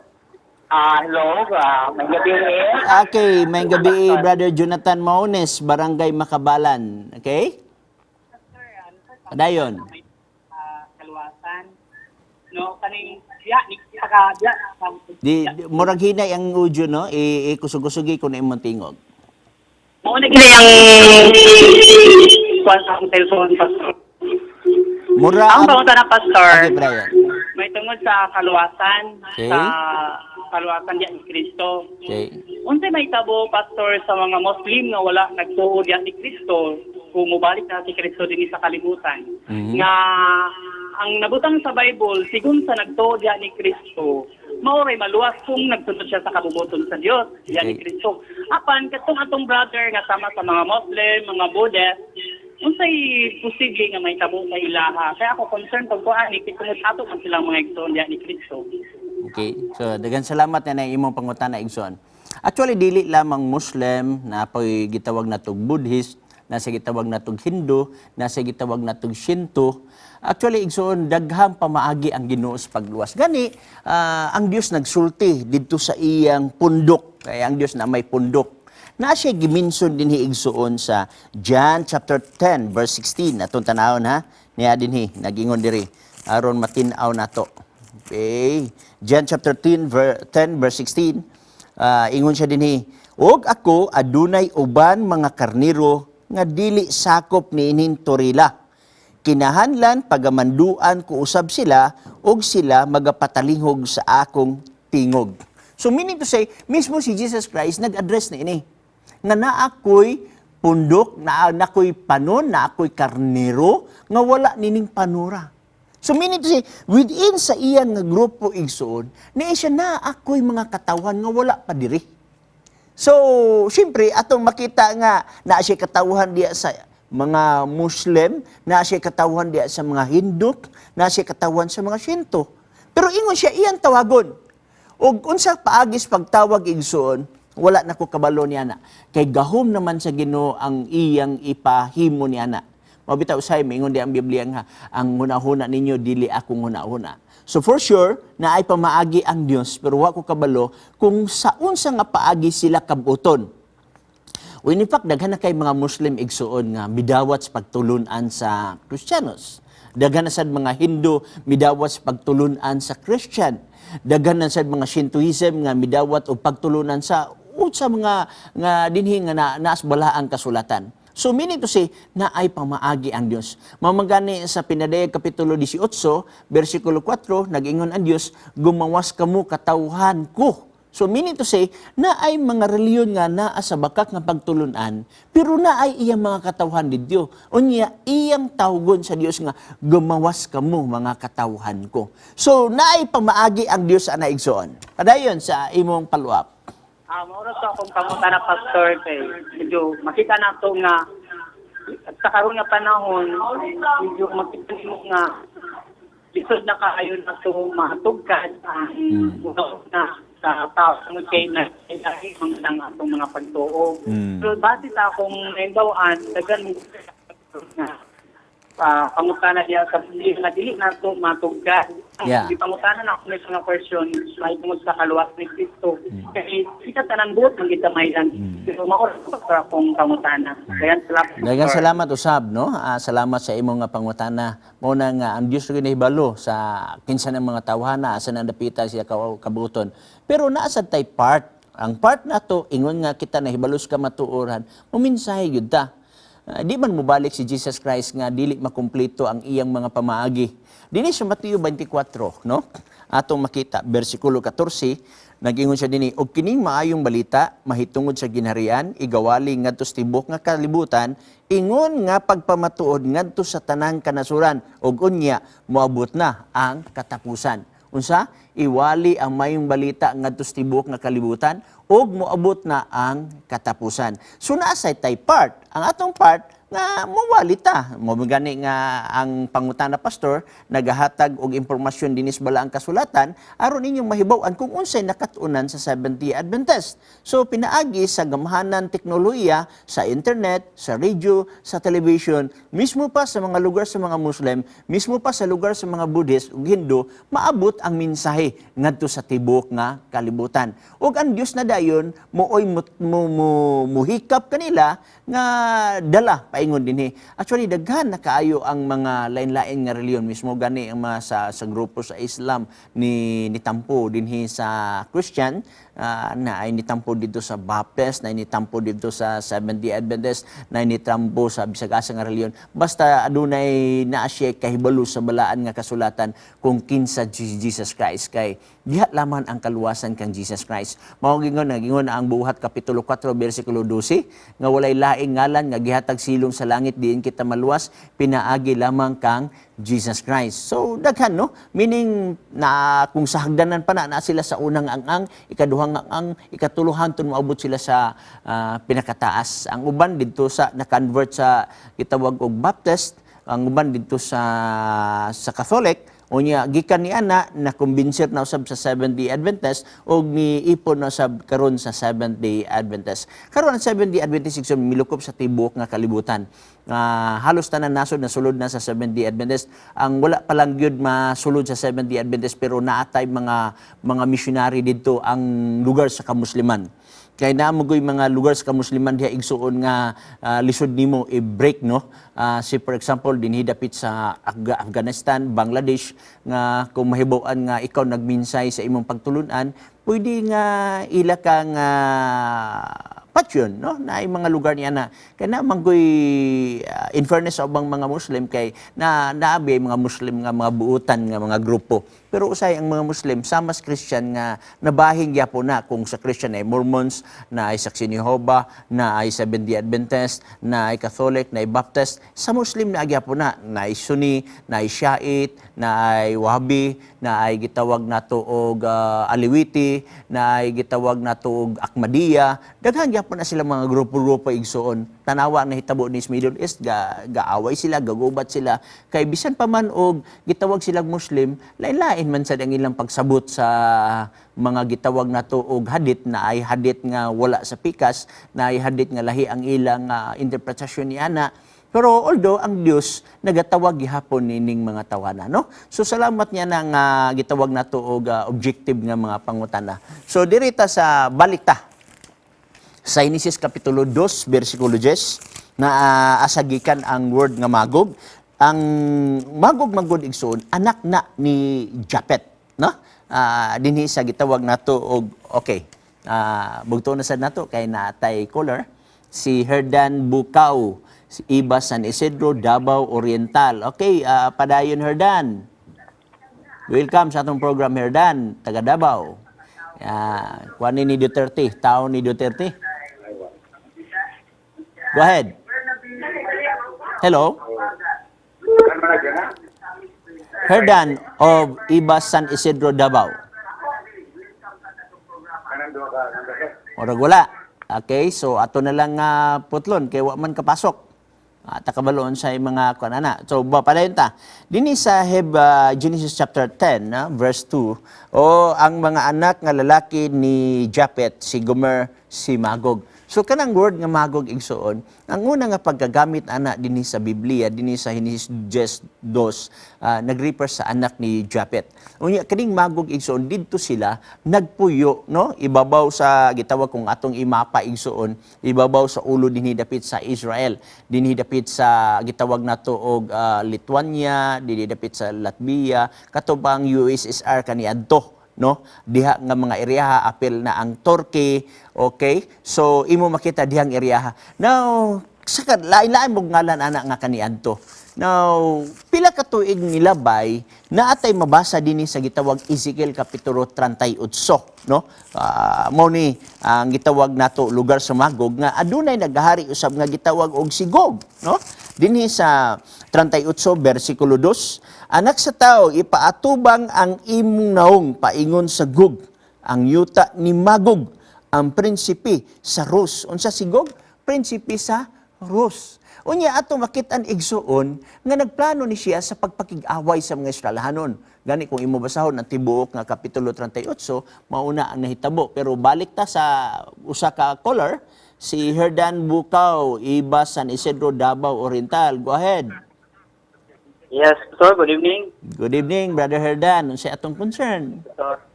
Hello, may gabi eh. Okay, may gabi, Brother Jonathan Maunes, Barangay Makabalan. Okay? Padayon. Kaluwasan. No, kaning diya ni saka diya Di murag hinay ang audio, no? I kusog-kusogi ko na imong tingog. Mao na gini ang kuan sa akong cellphone, Pastor. Mura Ang pangutan na, Pastor. Okay, Brian. May tungod sa kaluwasan, sa kaluwasan diya ni Kristo. Unsay mahitabo, Pastor, sa mga Muslim nga wala nagtuo diya ni Kristo kung mobalik na si Kristo dinhi sa kalibutan? Nga ang nabutang sa Bible, sigon sa nagtuo diya ni Kristo, mao ray maluwas kung nagsunod siya sa kabubuton sa Dios diya ni Kristo. Apan katong atong brother nga sama sa mga Muslim, mga Buddhist, unsay posible nga mahitabo sa ilaha? Kaya ako concerned pag kuan ni tungod ato man silang mga igsoon diya ni Kristo. Okay. So, daghang salamat na imong pangutana, igsoon. Actually, dili lamang Muslim, na po'y gitawag natog Buddhist, nasa gitawag natog Hindu, nasa gitawag natog Shinto. Actually, igsoon, daghang pamaagi ang Ginoo sa pagluwas. Gani, ang Dios nagsulti didto sa iyang pundok. Kaya ang Dios na may pundok. Na siya giminson dinhi, igsuon, sa John chapter 10 verse 16. Atong tanawon ha. Niya dinhi nagingon diri aron matin-aw nato. Okay. John chapter 10 verse 16. Ingon siya dinhi, "Og ako adunay uban mga karniro nga dili sakop niining torila. Kinahanglan pagamanduan ko usab sila ug sila magapatalihog sa akong tingog." So meaning to say, mismo si Jesus Christ nag-address na ini. Nga naa ko'y pundok, naa ko'y panon, naa ko'y karnero, nga wala nining panura. So meaning to say, within sa iyang nga grupo, igsoon, na siya na ako'y mga katawan nga wala pa diri. So, siyempre, atong makita nga na siya katawhan diya sa mga Muslim, na siya katawhan diya sa mga Hindu, na siya katawhan sa mga Shinto. Pero ingon siya, iyang tawagon. Og unsa paagis pagtawag, igsoon, wala na ko kabalo niya na. Kay gahom naman sa Ginoo ang iyang ipahimo niya na. Mabitaw usahay, maingon di ang Biblia nga, ang hunahuna ninyo, dili akong hunahuna. So for sure, na ay pamaagi ang Dios, pero wa ko kabalo kung sa unsa nga paagi sila kabuton. When in fact, daghan na kay mga Muslim, igsuon, nga midawat sa pagtulunan sa Kristiyanos. Daghan na sad mga Hindu midawat sa pagtulunan sa Christian. Daghan na sad mga Shintoism nga midawat og pagtulunan sa unsa mga nga dinhi nga na, naas balaang kasulatan. So meaning to say, na ay pamaagi ang Dios. Mamagani sa Pinadayag Kapitulo 18, versikulo 4, nag-ingon ang Dios, "Gumawas kamo, katawhan ko." So meaning to say, na ay mga reliyon nga naa sa bakak nga pagtulunan, pero na ay iyang mga katawhan didyo. Unya, iyang tawgon sa Dios nga, "Gumawas kamo, mga katawhan ko." So na ay pamaagi ang Dios ana, igsoon. Padayon sa imong follow-up. Mao ra to akong pangutana, Pastor, kay medyo makita nato nga sa karon nga panahon medyo makita nimo nga lisod na kaayo na to matugkad ang na sa tao tungod kay na dahil ang atong mga pagtuo. Pero base sa akong nahibaw-an, daghan mo nga pangutana diya sa nga dili nato matugkad. Di pangutana na ako may mga question may tungod sa kaluwas ni Kristo. Kay kita tanan buot man kita mailan. Pero mao ra to akong pangutana. Kaya salamat. Daghang Pastor. salamat usab, no? Salamat sa imong nga pangutana. Mao na nga ang Dios gyud nahibalo sa kinsa ng mga tawhana asa nang dapita siya kabuton. Pero naa sad tay part. Ang part nato ingon nga kita nahibalo sa kamatuoran, muminsahe gyud ta. Di man mobalik si Jesus Christ nga dili makumpleto ang iyang mga pamaagi. Dinhi sa Mateo 24, no? Atong makita bersikulo 14, nag-ingon siya dinhi, "Og kining maayong balita mahitungod sa ginharian igawali ngadto sa tibuok nga kalibutan ingon nga pagpamatuod ngadto sa tanang kanasuran, ug unya moabot na ang katapusan." Unsa? Iwali ang mayong balita ngadto sa tibuok nga kalibutan ug moabot na ang katapusan. So naa say tay part. Ang atong part nga mowali ta. Mao gani nga ang pangutana pastor nagahatag og impormasyon dinis balaang kasulatan aron inyong mahibaw-an kung unsay nakat-unan sa Seventh-day Adventist. So pinaagi sa gamhanan teknolohiya, sa internet, sa radio, sa television, mismo pa sa mga lugar sa mga Muslim, mismo pa sa lugar sa mga Buddhist ug Hindu, maabot ang mensahe ngadto sa tibuok nga kalibutan. Ug ang Dios na dayon mooy mo muhikap kanila nga dala paingon dinhi. Actually, daghan na kaayo ang mga lain-lain nga relihiyon, mismo gani ang mga sa grupo sa Islam ni tampo dinhi sa Christian, na ay nitampo dito sa Baptist, na ay nitampo dito sa Seventh-day Adventist, na ay nitampo sa bisag asa nga relihiyon. Basta adunay naa siya kahibalo sa balaan nga kasulatan kung kinsa si Jesus Christ, kay diha lamang ang kaluwasan kang Jesus Christ. Mao gingon nga gingon ang Buhat kapitulo 4 bersikulo 12 nga walay laing ngalan nga gihatag silong sa langit diin kita maluwas pinaagi lamang kang Jesus Christ. So daghan, no, meaning na kung sa hagdanan pa na, na sila sa unang ang-ang, ikaduhang ang-ang, ikatuluhan tun moabot sila sa pinakataas. Ang uban didto sa na-convert sa gitawag og Baptist, ang uban didto sa Catholic. Unya gikan ni ana na kumbinser na usab sa Seventh-day Adventist ug niipon na usab karon sa Seventh-day Adventist. Karon ang Seventh-day Adventist, igsoon, milukop sa tibuok nga kalibutan. Halos tanan nasod na sulod na sa Seventh-day Adventist. Ang wala pa lang gyud masulod sa Seventh-day Adventist pero naatay mga missionary didto ang lugar sa kamusliman. Kay naa mo mga lugar sa kamusliman diha, igsuon, nga lisod nimo i-break, no? Si for example dinhi dapit sa Afghanistan, Bangladesh, nga kung mahibaw-an nga ikaw nagminsay sa imong pagtulunan, pwede nga ila kang patyon, no? Na mga lugar niya na kay na manggoy in fairness sa ubang mga Muslim, kay na naabi mga Muslim nga mga buutan nga mga grupo, pero usay ang mga Muslim sama sa Christian nga nabahing gyapon na. Kung sa Christian ay Mormons na ay Saksi ni Jehovah, na ay Seventh-day Adventist, na ay Catholic, na ay Baptist, sa Muslim na gyapon na na ay Sunni, na ay Shiite, na ay Wahhabi, na ay gitawag nato og Alawite, na ay gitawag nato og Ahmadiyya. Daghan gyapon na sila mga grupo-grupo, igsuon. Tanawa ang nahitabo ni Middle East, gaaway sila, gagubat sila, kay bisan pa man og gitawag silang Muslim, lain-lain man sad ang ilang pagsabot sa mga gitawag nato og hadit, na ay hadit nga wala sa pikas, na ay hadit nga lahi ang ilang interpretasyon ni ana. Pero although ang Dios nagatawag gihapon nining mga tawana, no? So salamat niya na nga gitawag nato og objective nga mga pangutana. So diri ta sa balik ta sa Genesis kapitulo 2 bersikulo 10 na asagikan ang word nga Magog. Ang Magog magod, igsoon, anak na ni Japet, no? Dinhi sa gitawag nato og okay. Bugto na sad nato kay naatay caller, si Herdan Bukaw, si Iba, San Isidro, Davao Oriental. Okay, padayon, Herdan. Welcome sa atong program, Herdan, taga Davao. Kuan ni Duterte, tao ni Duterte. Go ahead. Hello? Herdan of Iba, San Isidro, Davao. Orag wala. Okay, so ato na lang putlon kay wa man kapasok. Takabaloon sa mga kuan ana. So ba padayon ta. Dinhi sa Genesis chapter 10 na verse 2, o ang mga anak nga lalaki ni Japet, si Gomer, si Magog. So kanang word nga Magog, igsuon, ang una nga pagkagamit ana dinhi sa Biblia, dinhi sa Genesis 2, nag-refer sa anak ni Japet. Unya kaning Magog, igsuon, didto sila nagpuyo, no, ibabaw sa gitawag kung atong imapa, igsuon, ibabaw sa ulo dinhi dapit sa Israel, dinhi dapit sa gitawag nato og Lithuania, dinhi dapit sa Latvia, kato bang USSR kaniadto, no, diha nga mga eryaha, apil na ang Turkey. Okay, so imo makita dihang eryaha now. Sa lain-lain mong ngalan ana nga kaniadto. Now, pila ka tuig nilabay naa tay mabasa dinhi sa gitawag Ezekiel kapitulo 38, no? Mao ni ang gitawag nato lugar sa Magog nga adunay nagahari usab nga gitawag og si Gog, no? Dinhi sa 38 bersikulo 2, "Anak sa tao, ipaatubang ang imong naong paingon sa Gog, ang yuta ni Magog, ang prinsipe sa Ros." Unsa si Gog? Prinsipe sa Ros. Unya ato makit-an, igsuon, nga nagplano ni siya sa pagpakig-away sa mga Israelhanon. Gani kung imo basahon ang tibuok nga kapitulo 38, mauna ang nahitabo. Pero balik ta sa usa ka caller, si Herdan Bukaw, Iba, San Isidro, Davao Oriental. Go ahead. Yes, Pastor, good evening. Good evening, Brother Herdan. Unsa atong concern? Pastor.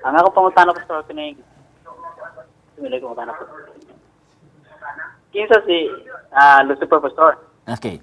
Ang ako pangutana, Pastor, kining Sumilay ko pangutana po. Kinsa si Lucifer, Pastor? Okay.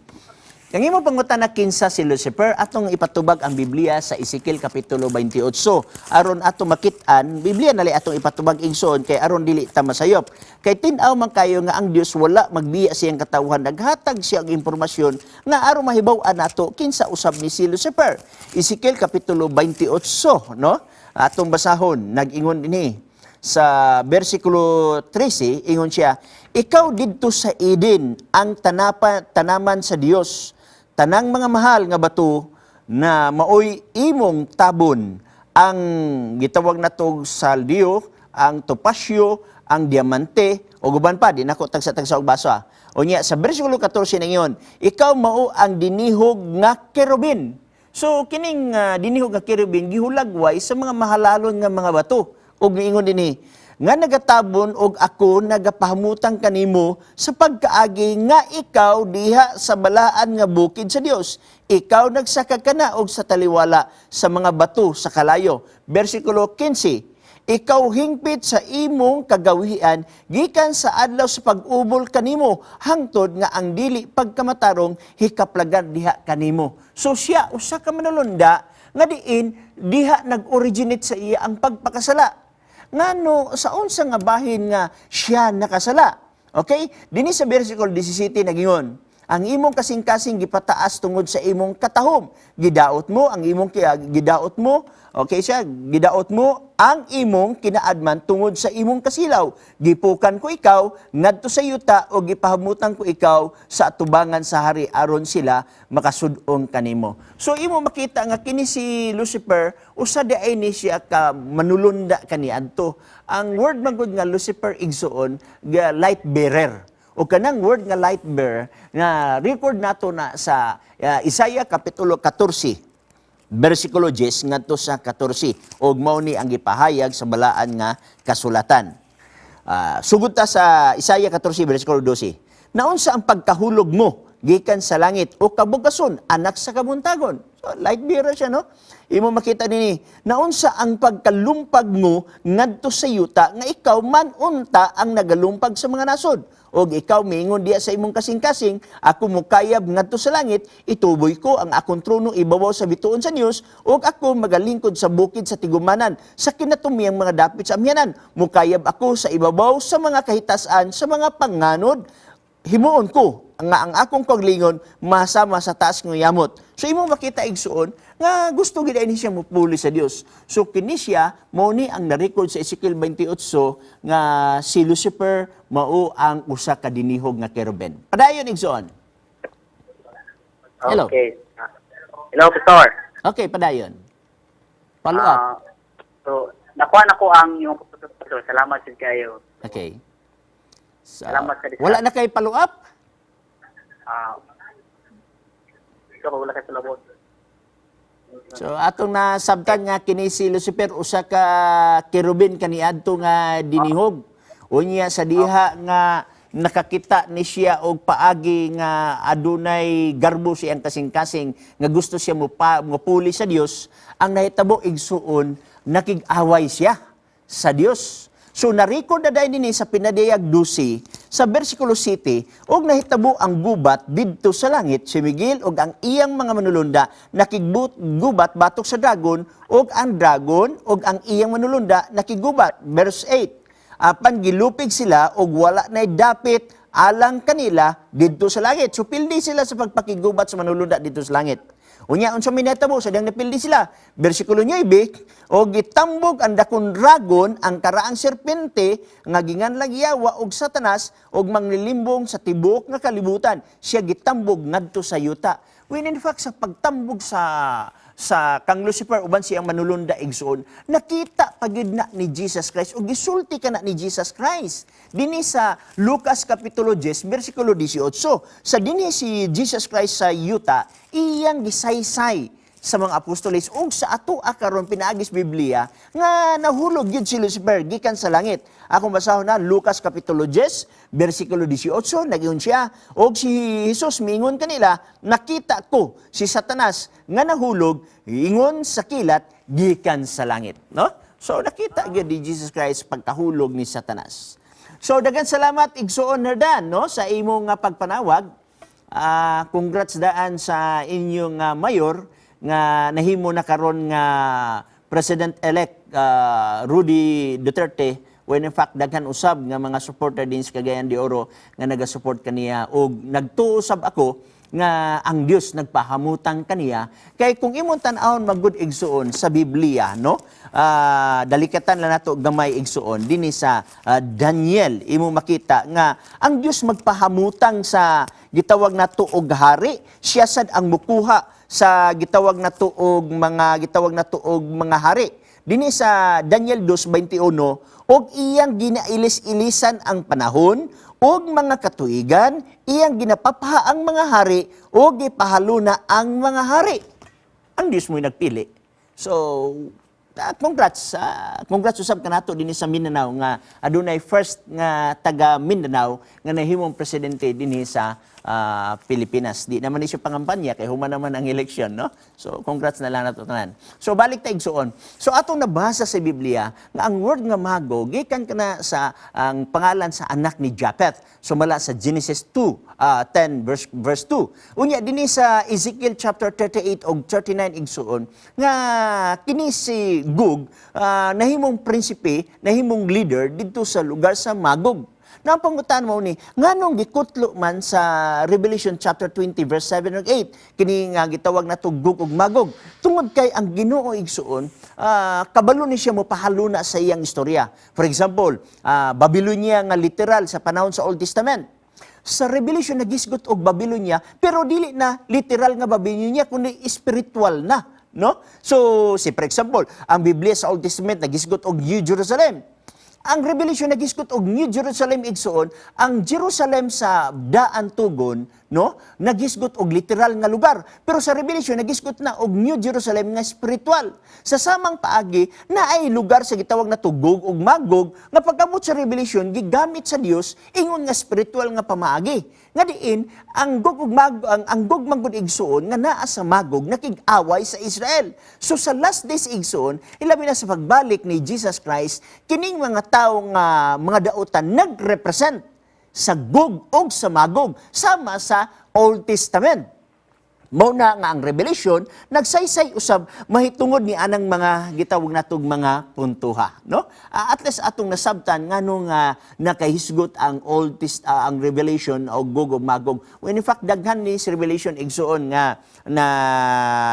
Ang imo pangutana kinsa si Lucifer, atong ipatubag ang Biblia sa Ezekiel kapitulo 28. Aron ato makit-an, Biblia nali atong ipatubag, igsoon, kay aron dili ta masayop. Kay tin-aw man kayo nga ang Dios wala magbiya siyang katawhan, naghatag siya og impormasyon nga aron mahibaw-an nato kinsa usab ni si Lucifer. Ezekiel kapitulo 28, no? Atong basahon, nag-ingon dinhi sa versikulo 13, ingon siya, "Ikaw didto sa Eden, ang tanaman sa Dios. Tanang mga mahal nga bato na maoy imong tabon, ang gitawag natog saldio, ang topasyo, ang diamante, o guban pa," di nako tagsa-tagsa og basa. Unya sa versikulo 14 ningon, "Ikaw mao ang dinihog nga kerubin." So kining dinihog nga kerubin gihulagway sa mga mahalalon nga mga bato. Ug niingon dinhi nga nagatabon og ako nagapahamutang kanimo sa pagkaagi nga ikaw diha sa balaan nga bukid sa Dios. Ikaw nagsaka kana og sa taliwala sa mga bato sa kalayo. Versikulo 15, "Ikaw hingpit sa imong kagawian gikan sa adlaw sa pag-ubol kanimo hangtod nga ang dili pagkamatarong hikaplagan diha kanimo." So siya usa ka manulunda nga diin diha nag-originate sa iya ang pagpakasala. Ngano sa unsa nga bahin nga siya nakasala? Okay? Dinhi sa versikulo 17 nagingon, "Ang imong kasing-kasing gipataas tungod sa imong katahom. Gidaot mo ang imong gidaot mo, okay siya, gidaot mo ang imong kinaadman tungod sa imong kasilaw. Gipukan ko ikaw ngadto sa yuta o gipahamutan ko ikaw sa atubangan sa hari aron sila makasud-ong kanimo." So imo makita nga kini si Lucifer usa di ay ni siya ka manulunda kaniadto. Ang word man gud nga Lucifer, igsuon, ga light bearer. O kanang word nga light bearer nga record nato na sa Isaiah kapitulo 14 versikulo 10 ngadto sa 14 og mao ni ang gipahayag sa balaan nga kasulatan. Sugod ta sa Isaiah 14 versikulo 12. "Naunsa ang pagkahulog mo gikan sa langit, o kabugason, anak sa kabuntagon?" So, light bearer siya, no? Imo makita nini, "Naunsa ang pagkalumpag mo ngadto sa yuta nga ikaw man unta ang nagalumpag sa mga nasod? Og ikaw miingon diya sa imong kasing-kasing, 'Ako mukayab ngadto sa langit, ituboy ko ang akong trono ibabaw sa bituon sa Dios, ug ako magalingkod sa bukid sa tigumanan, sa kinatumiyang mga dapit sa amyanan. Mukayab ako sa ibabaw sa mga kahitasan, sa mga panganod, himuon ko nga ang akong kaugalingon masama sa taas ng yamot." So imo makita, igsuon, nga gusto gid ni siya mupuli sa Dios. So kini siya mao ni ang na-record sa Ezekiel 28 nga si Lucifer mao ang usa ka dinihog nga kerubin. Padayon, igsuon. Hello. Okay. Hello, Pastor. Okay, padayon. Follow up. So, nakuha na ko ang iyong Pastor. Salamat sa kayo. Okay. So, Salamat sa wala na kay follow up? So, wala kayo sa labot. So atong nasabtan nga kini si Lucifer usa ka kerubin kaniadto nga dinihog. Unya sa diha nga nakakita ni siya og paagi nga adunay garbo siyang kasing-kasing nga gusto siya mupuli sa Dios, ang nahitabo, igsuon, nakig-away siya sa Dios. So na-record na dahil dinhi sa Pinadayag 12 sa versikulo 7, "Og nahitabo ang gubat didto sa langit, si Miguel og ang iyang mga manulunda nakigbut gubat batok sa dragon, og ang dragon og ang iyang manulunda nakigubat." Verse 8. "Apan gilupig sila og wala nay dapit alang kanila didto sa langit. So pildi sila sa pagpakigubat sa manulunda didto sa langit. Unya, unsa may natabo sa diyang napildi sila? Bersikulo 9, "O gitambog ang dakong dragon, ang karaang serpente nga ginganlag Yawa og Satanas, og manglilimbong sa tibuok nga kalibutan. Siya gitambog ngadto sa yuta." When in fact, sa pagtambog sa kang Lucifer uban siyang manulunda, igsoon, nakita pagid na ni Jesus Christ ug gisulti ka na ni Jesus Christ dinhi sa Lucas kapitulo 10 bersikulo 18. Sa dinhi si Jesus Christ sa yuta, iyang gisaysay sa mga apostoles ug sa ato karon pinaagis Biblia nga nahulog gyud si Lucifer gikan sa langit. Akong basahon na Lucas kapitulo 10 bersikulo 18. Nagingon siya, "Og si Jesus miingon kanila, 'Nakita ko si Satanas nga nahulog ingon sa kilat gikan sa langit,'" no? So nakita gyud ni Jesus Christ pagkahulog ni Satanas. So daghang salamat, igsoon Herdan, no, sa imong nga pagpanawag. Congrats daan sa inyong mayor nga nahimo na karon nga president-elect, Rudy Duterte, when in fact daghan usab nga mga supporter din sa Cagayan de Oro nga naga-support kaniya, ug nagtuo usab ako nga ang Dios nagpahamutang kaniya, kay kung imong tan-awon magud, igsuon, sa Biblia, no, dalikatan lang nato gamay, igsuon, dinhi sa Daniel, imo makita nga ang Dios magpahamutang sa gitawag nato og hari. Siya sad ang mukuha sa gitawag nato og mga gitawag nato og mga hari. Dinhi sa Daniel 2:21, "Og iyang ginailis-ilisan ang panahon ug mga katuigan, iyang ginapapha ang mga hari ug gipahaluna ang mga hari." Ang Dios mo'y nagpili. So, congrats. Congrats usab kanato dinhi sa Mindanao nga adunay first nga taga Mindanao nga nahimong presidente dinhi sa Pilipinas. Di naman ni siya pangampanya kay human naman ang eleksyon, no? So, congrats na lang nato tanan. So, balik ta, igsuon. So, atong nabasa sa Biblia nga ang word nga Magog gikan kana sa ang pangalan sa anak ni Japheth. Sumala sa Genesis 2, 10 verse 2. Unya dinhi sa Ezekiel chapter 38 og 39, igsuon, nga kini si Gog nahimong prinsipe, nahimong leader didto sa lugar sa Magog. Na ang pangutan mo ni, nganong gikutlo man sa Revelation chapter 20 verse 7 ug 8 kini nga gitawag nato Gog ug Magog? Tungod kay ang Ginoo, igsuon, kabalo ni siya mo pahaluna sa iyang istorya. For example, Babylonia nga literal sa panahon sa Old Testament. Sa Revelation nagisgot og Babylonia, pero dili na literal nga Babylonia kundi spiritual na, no? So, si for example, ang Biblia sa Old Testament nagisgot og New Jerusalem. Ang Revelation nagisgot og New Jerusalem, igsuon, ang Jerusalem sa daan tugon, no, nagisgot og literal nga lugar. Pero sa Revelation nagisgot na og New Jerusalem nga spiritual. Sa samang paagi, na ay lugar sa gitawag na Gog ug Magog nga pagkamot sa Revelation gigamit sa Dios ingon nga spiritual nga pamaagi. Nga diin ang Gog ug Magog, ang Gog man gud, igsuon, nga naa sa Magog nakig-away sa Israel. So sa last days, igsuon, ilabi na sa pagbalik ni Jesus Christ, kining mga tawo nga mga dautan nagrepresent sa Gog ug sa Magog sama sa Old Testament. Mao na nga ang Revelation nagsaysay usab mahitungod ni anang mga gitawag natog mga puntuha, no? At least atong nasabtan nganong nakahisgot ang Old Test ang Revelation o Gog ug Magog. When in fact daghan ni sa Revelation, igsuon, nga na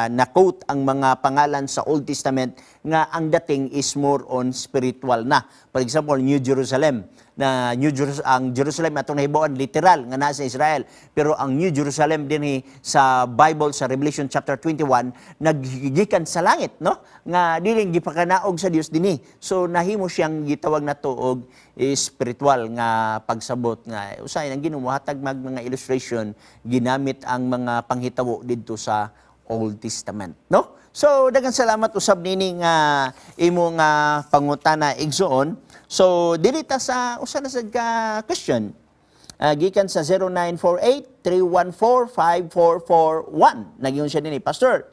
na quote ang mga pangalan sa Old Testament nga ang dating is more on spiritual na. For example, New Jerusalem na New Jerus ang Jerusalem atong nahibaw-an literal nga nasa Israel, pero ang New Jerusalem dinhi sa Bible sa Revelation chapter 21 naggikan sa langit, no, nga dili gipakanaog sa Dios dinhi. So nahimo siyang gitawag nato og spiritual nga pagsabot nga usahay ang Ginoo mohatag mag mga illustration ginamit ang mga panghitabo didto sa Old Testament, no? So daghang salamat usab nini nga imo nga pangutana, igsuon. So diri ta sa usa na sad ka question. Gikan sa 0948-314-5441. Nagyun siya dinhi, "Pastor,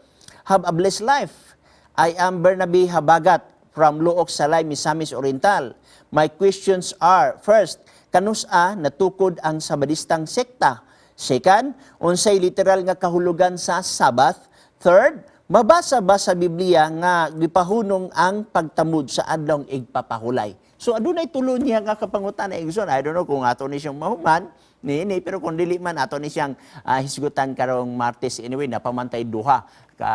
have a blessed life. I am Bernabe Habagat from Looc, Salay, Misamis Oriental. My questions are, first, kanus-a natukod ang Sabadistang sekta? Second, unsay literal nga kahulugan sa Sabbath? Third, Mabasa ba sa Biblia nga gipahunong ang pagtamod sa adlong igpapahulay? So adunay tulo niya nga kapangutana, igsoon. I don't know kung ato ni siyang mahuman ni pero kung dili man, ato ni siyang hisgutan karong Martes. Anyway, napamantay duha ka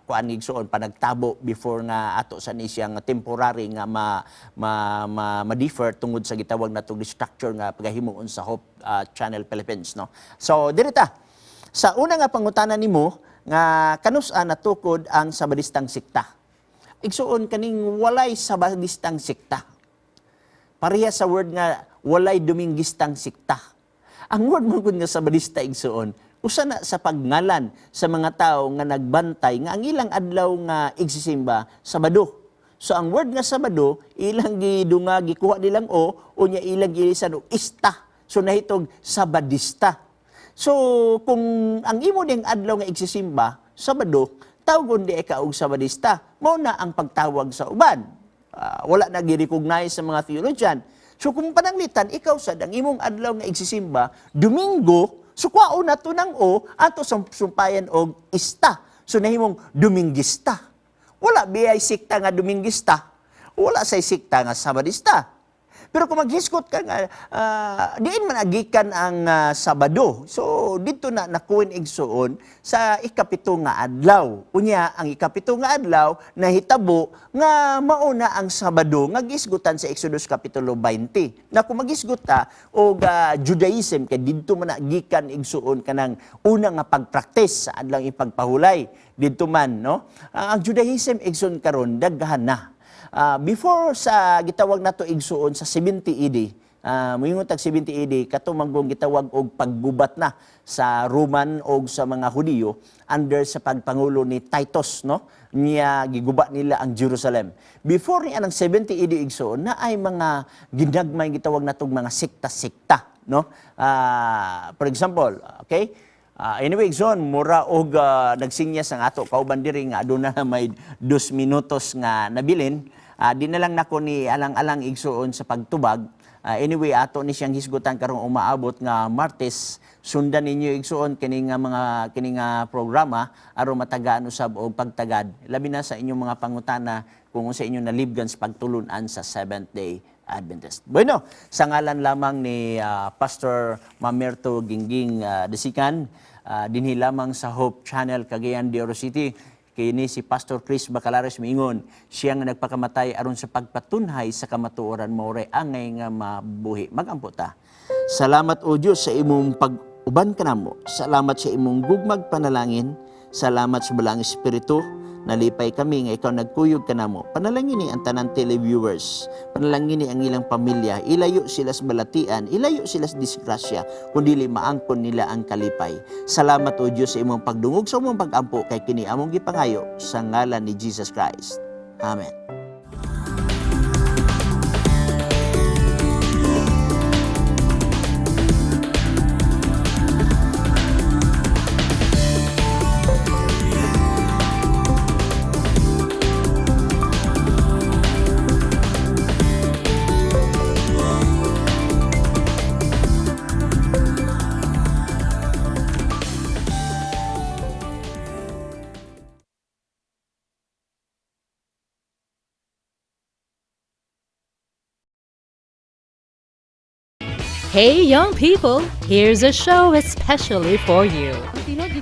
kuan, igsoon, panagtabo before nga ato sa ni siyang temporary nga ma ma, ma, ma-defer tungod sa gitawag natong restructure nga pagahimuon sa Hope Channel Philippines, no. So dirita sa una nga pangutana nimo nga kanus-a natukod ang Sabadistang sekta. Igsuon, kaning walay Sabadistang sekta. Pareha sa word nga walay Dominggistang sekta. Ang word man gud nga Sabadista, igsuon, usa na sa pagngalan sa mga tao nga nagbantay nga ang ilang adlaw nga igsisimba, Sabado. So ang word nga Sabado, ilang gidunga, gikuha nilang o, unya ilang gilisan og ista. So nahitog Sabadista. So kung ang imo ning adlaw nga igsisimba, Sabado, tawgon di ka og Sabadista. Mao na ang pagtawag sa uban. Wala na gi-recognize sa mga theologian. So kung pananglitan ikaw sad ang imong adlaw nga igsisimba, Domingo, so kwaon na to ng o ato sumpayan og ista. So nahimong Dominggista. Wala biyay sikta nga Dominggista. Wala say sikta nga Sabadista. Pero kung maghisgot ka nga, diin man agikan ang Sabado. So, dito na nakuin, igsuon, sa 7 nga adlaw. Unya, ang 7 nga adlaw, nahitabo nga mauna ang Sabado nga gisgutan sa Exodus Kapitulo 20. Na kung magisgot ta og Judaism, kay didto man na gikan, igsuon, kanang una nga pagpraktis sa adlaw ipagpahulay. Didto man, no? Ang Judaism, igsuon, karon daghan na. Before sa gitawag nato, igsuon, sa 70 AD, moingon tag 70 AD, kato manggong gitawag og paggubat na sa Roman og sa mga Hudiyo under sa pagpangulo ni Titus, no? Niya giguba nila ang Jerusalem. Before ni anang 70 AD, igsuon, na ay mga ginagmay gitawag natong mga sekta-sekta, no? For example, okay? Anyway, igsoon, mura og nagsinyas ang ato kauban diri nga aduna na may 2 minutos nga nabilin. Di na lang nako ni alang-alang, igsuon, sa pagtubag. Anyway, ato ni siyang hisgutan karong umaabot nga Martes. Sundan ninyo, igsuon, kini nga mga kini nga programa aron matagaan usab og pagtagad. Labi na sa inyong mga pangutana kung sa inyong nalibgan sa pagtulunan sa Seventh Day Adventist. Bueno, sa ngalan lamang ni Pastor Mamerto Gingging Desikan, dinhi lamang sa Hope Channel Cagayan de Oro City, kini si Pastor Chris Bacalares miingon, siya nga nagpakamatay aron sa pagpatunhay sa kamatuoran maoray angay nga mabuhi. Magampo ta. Salamat, O Dios, sa imong pag-uban kanamo. Salamat sa imong gugmag panalangin. Salamat sa Balaang Espiritu. Nalipay kami nga ikaw nagkuyog kanamo. Panalangini ang tanan televiewers. Panalangini ang ilang pamilya. Ilayo sila sa balatian, ilayo sila sa disgrasya, kundi maangkon nila ang kalipay. Salamat, O Diyos, sa imong pagdungog sa imong pag-ampo kay kini among gipangayo sa ngalan ni Jesus Christ. Amen. Hey, young people, here's a show especially for you.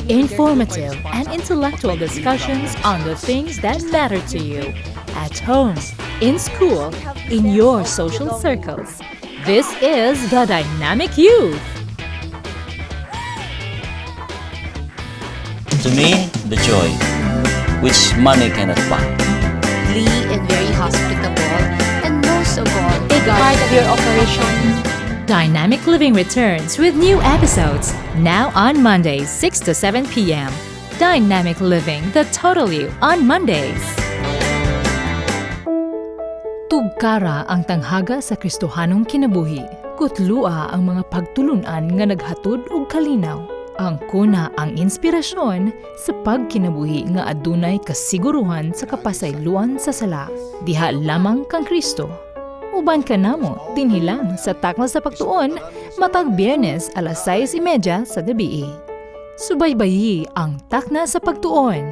Informative and intellectual discussions on the things that matter to you at home, in school, in your social circles. This is The Dynamic Youth. To me, the joy, which money cannot buy. And very hospitable, and most of all, Big part of your operation. Dynamic Living returns with new episodes now on Mondays, 6 to 7 p.m. Dynamic Living, the total you on Mondays. Tugkara ang tanghaga sa Kristohanong kinabuhi. Kutlua ang mga pagtulunan nga naghatod og kalinaw. Ang kuna ang inspirasyon sa pagkinabuhi nga adunay kasiguruhan sa kapasayloan sa sala. Diha lamang kang Kristo. Uban ka namo dinhi lang sa Takna sa Pagtuon matag Biyernes alas 6:30 sa gabi. Subaybayi ang Takna sa Pagtuon.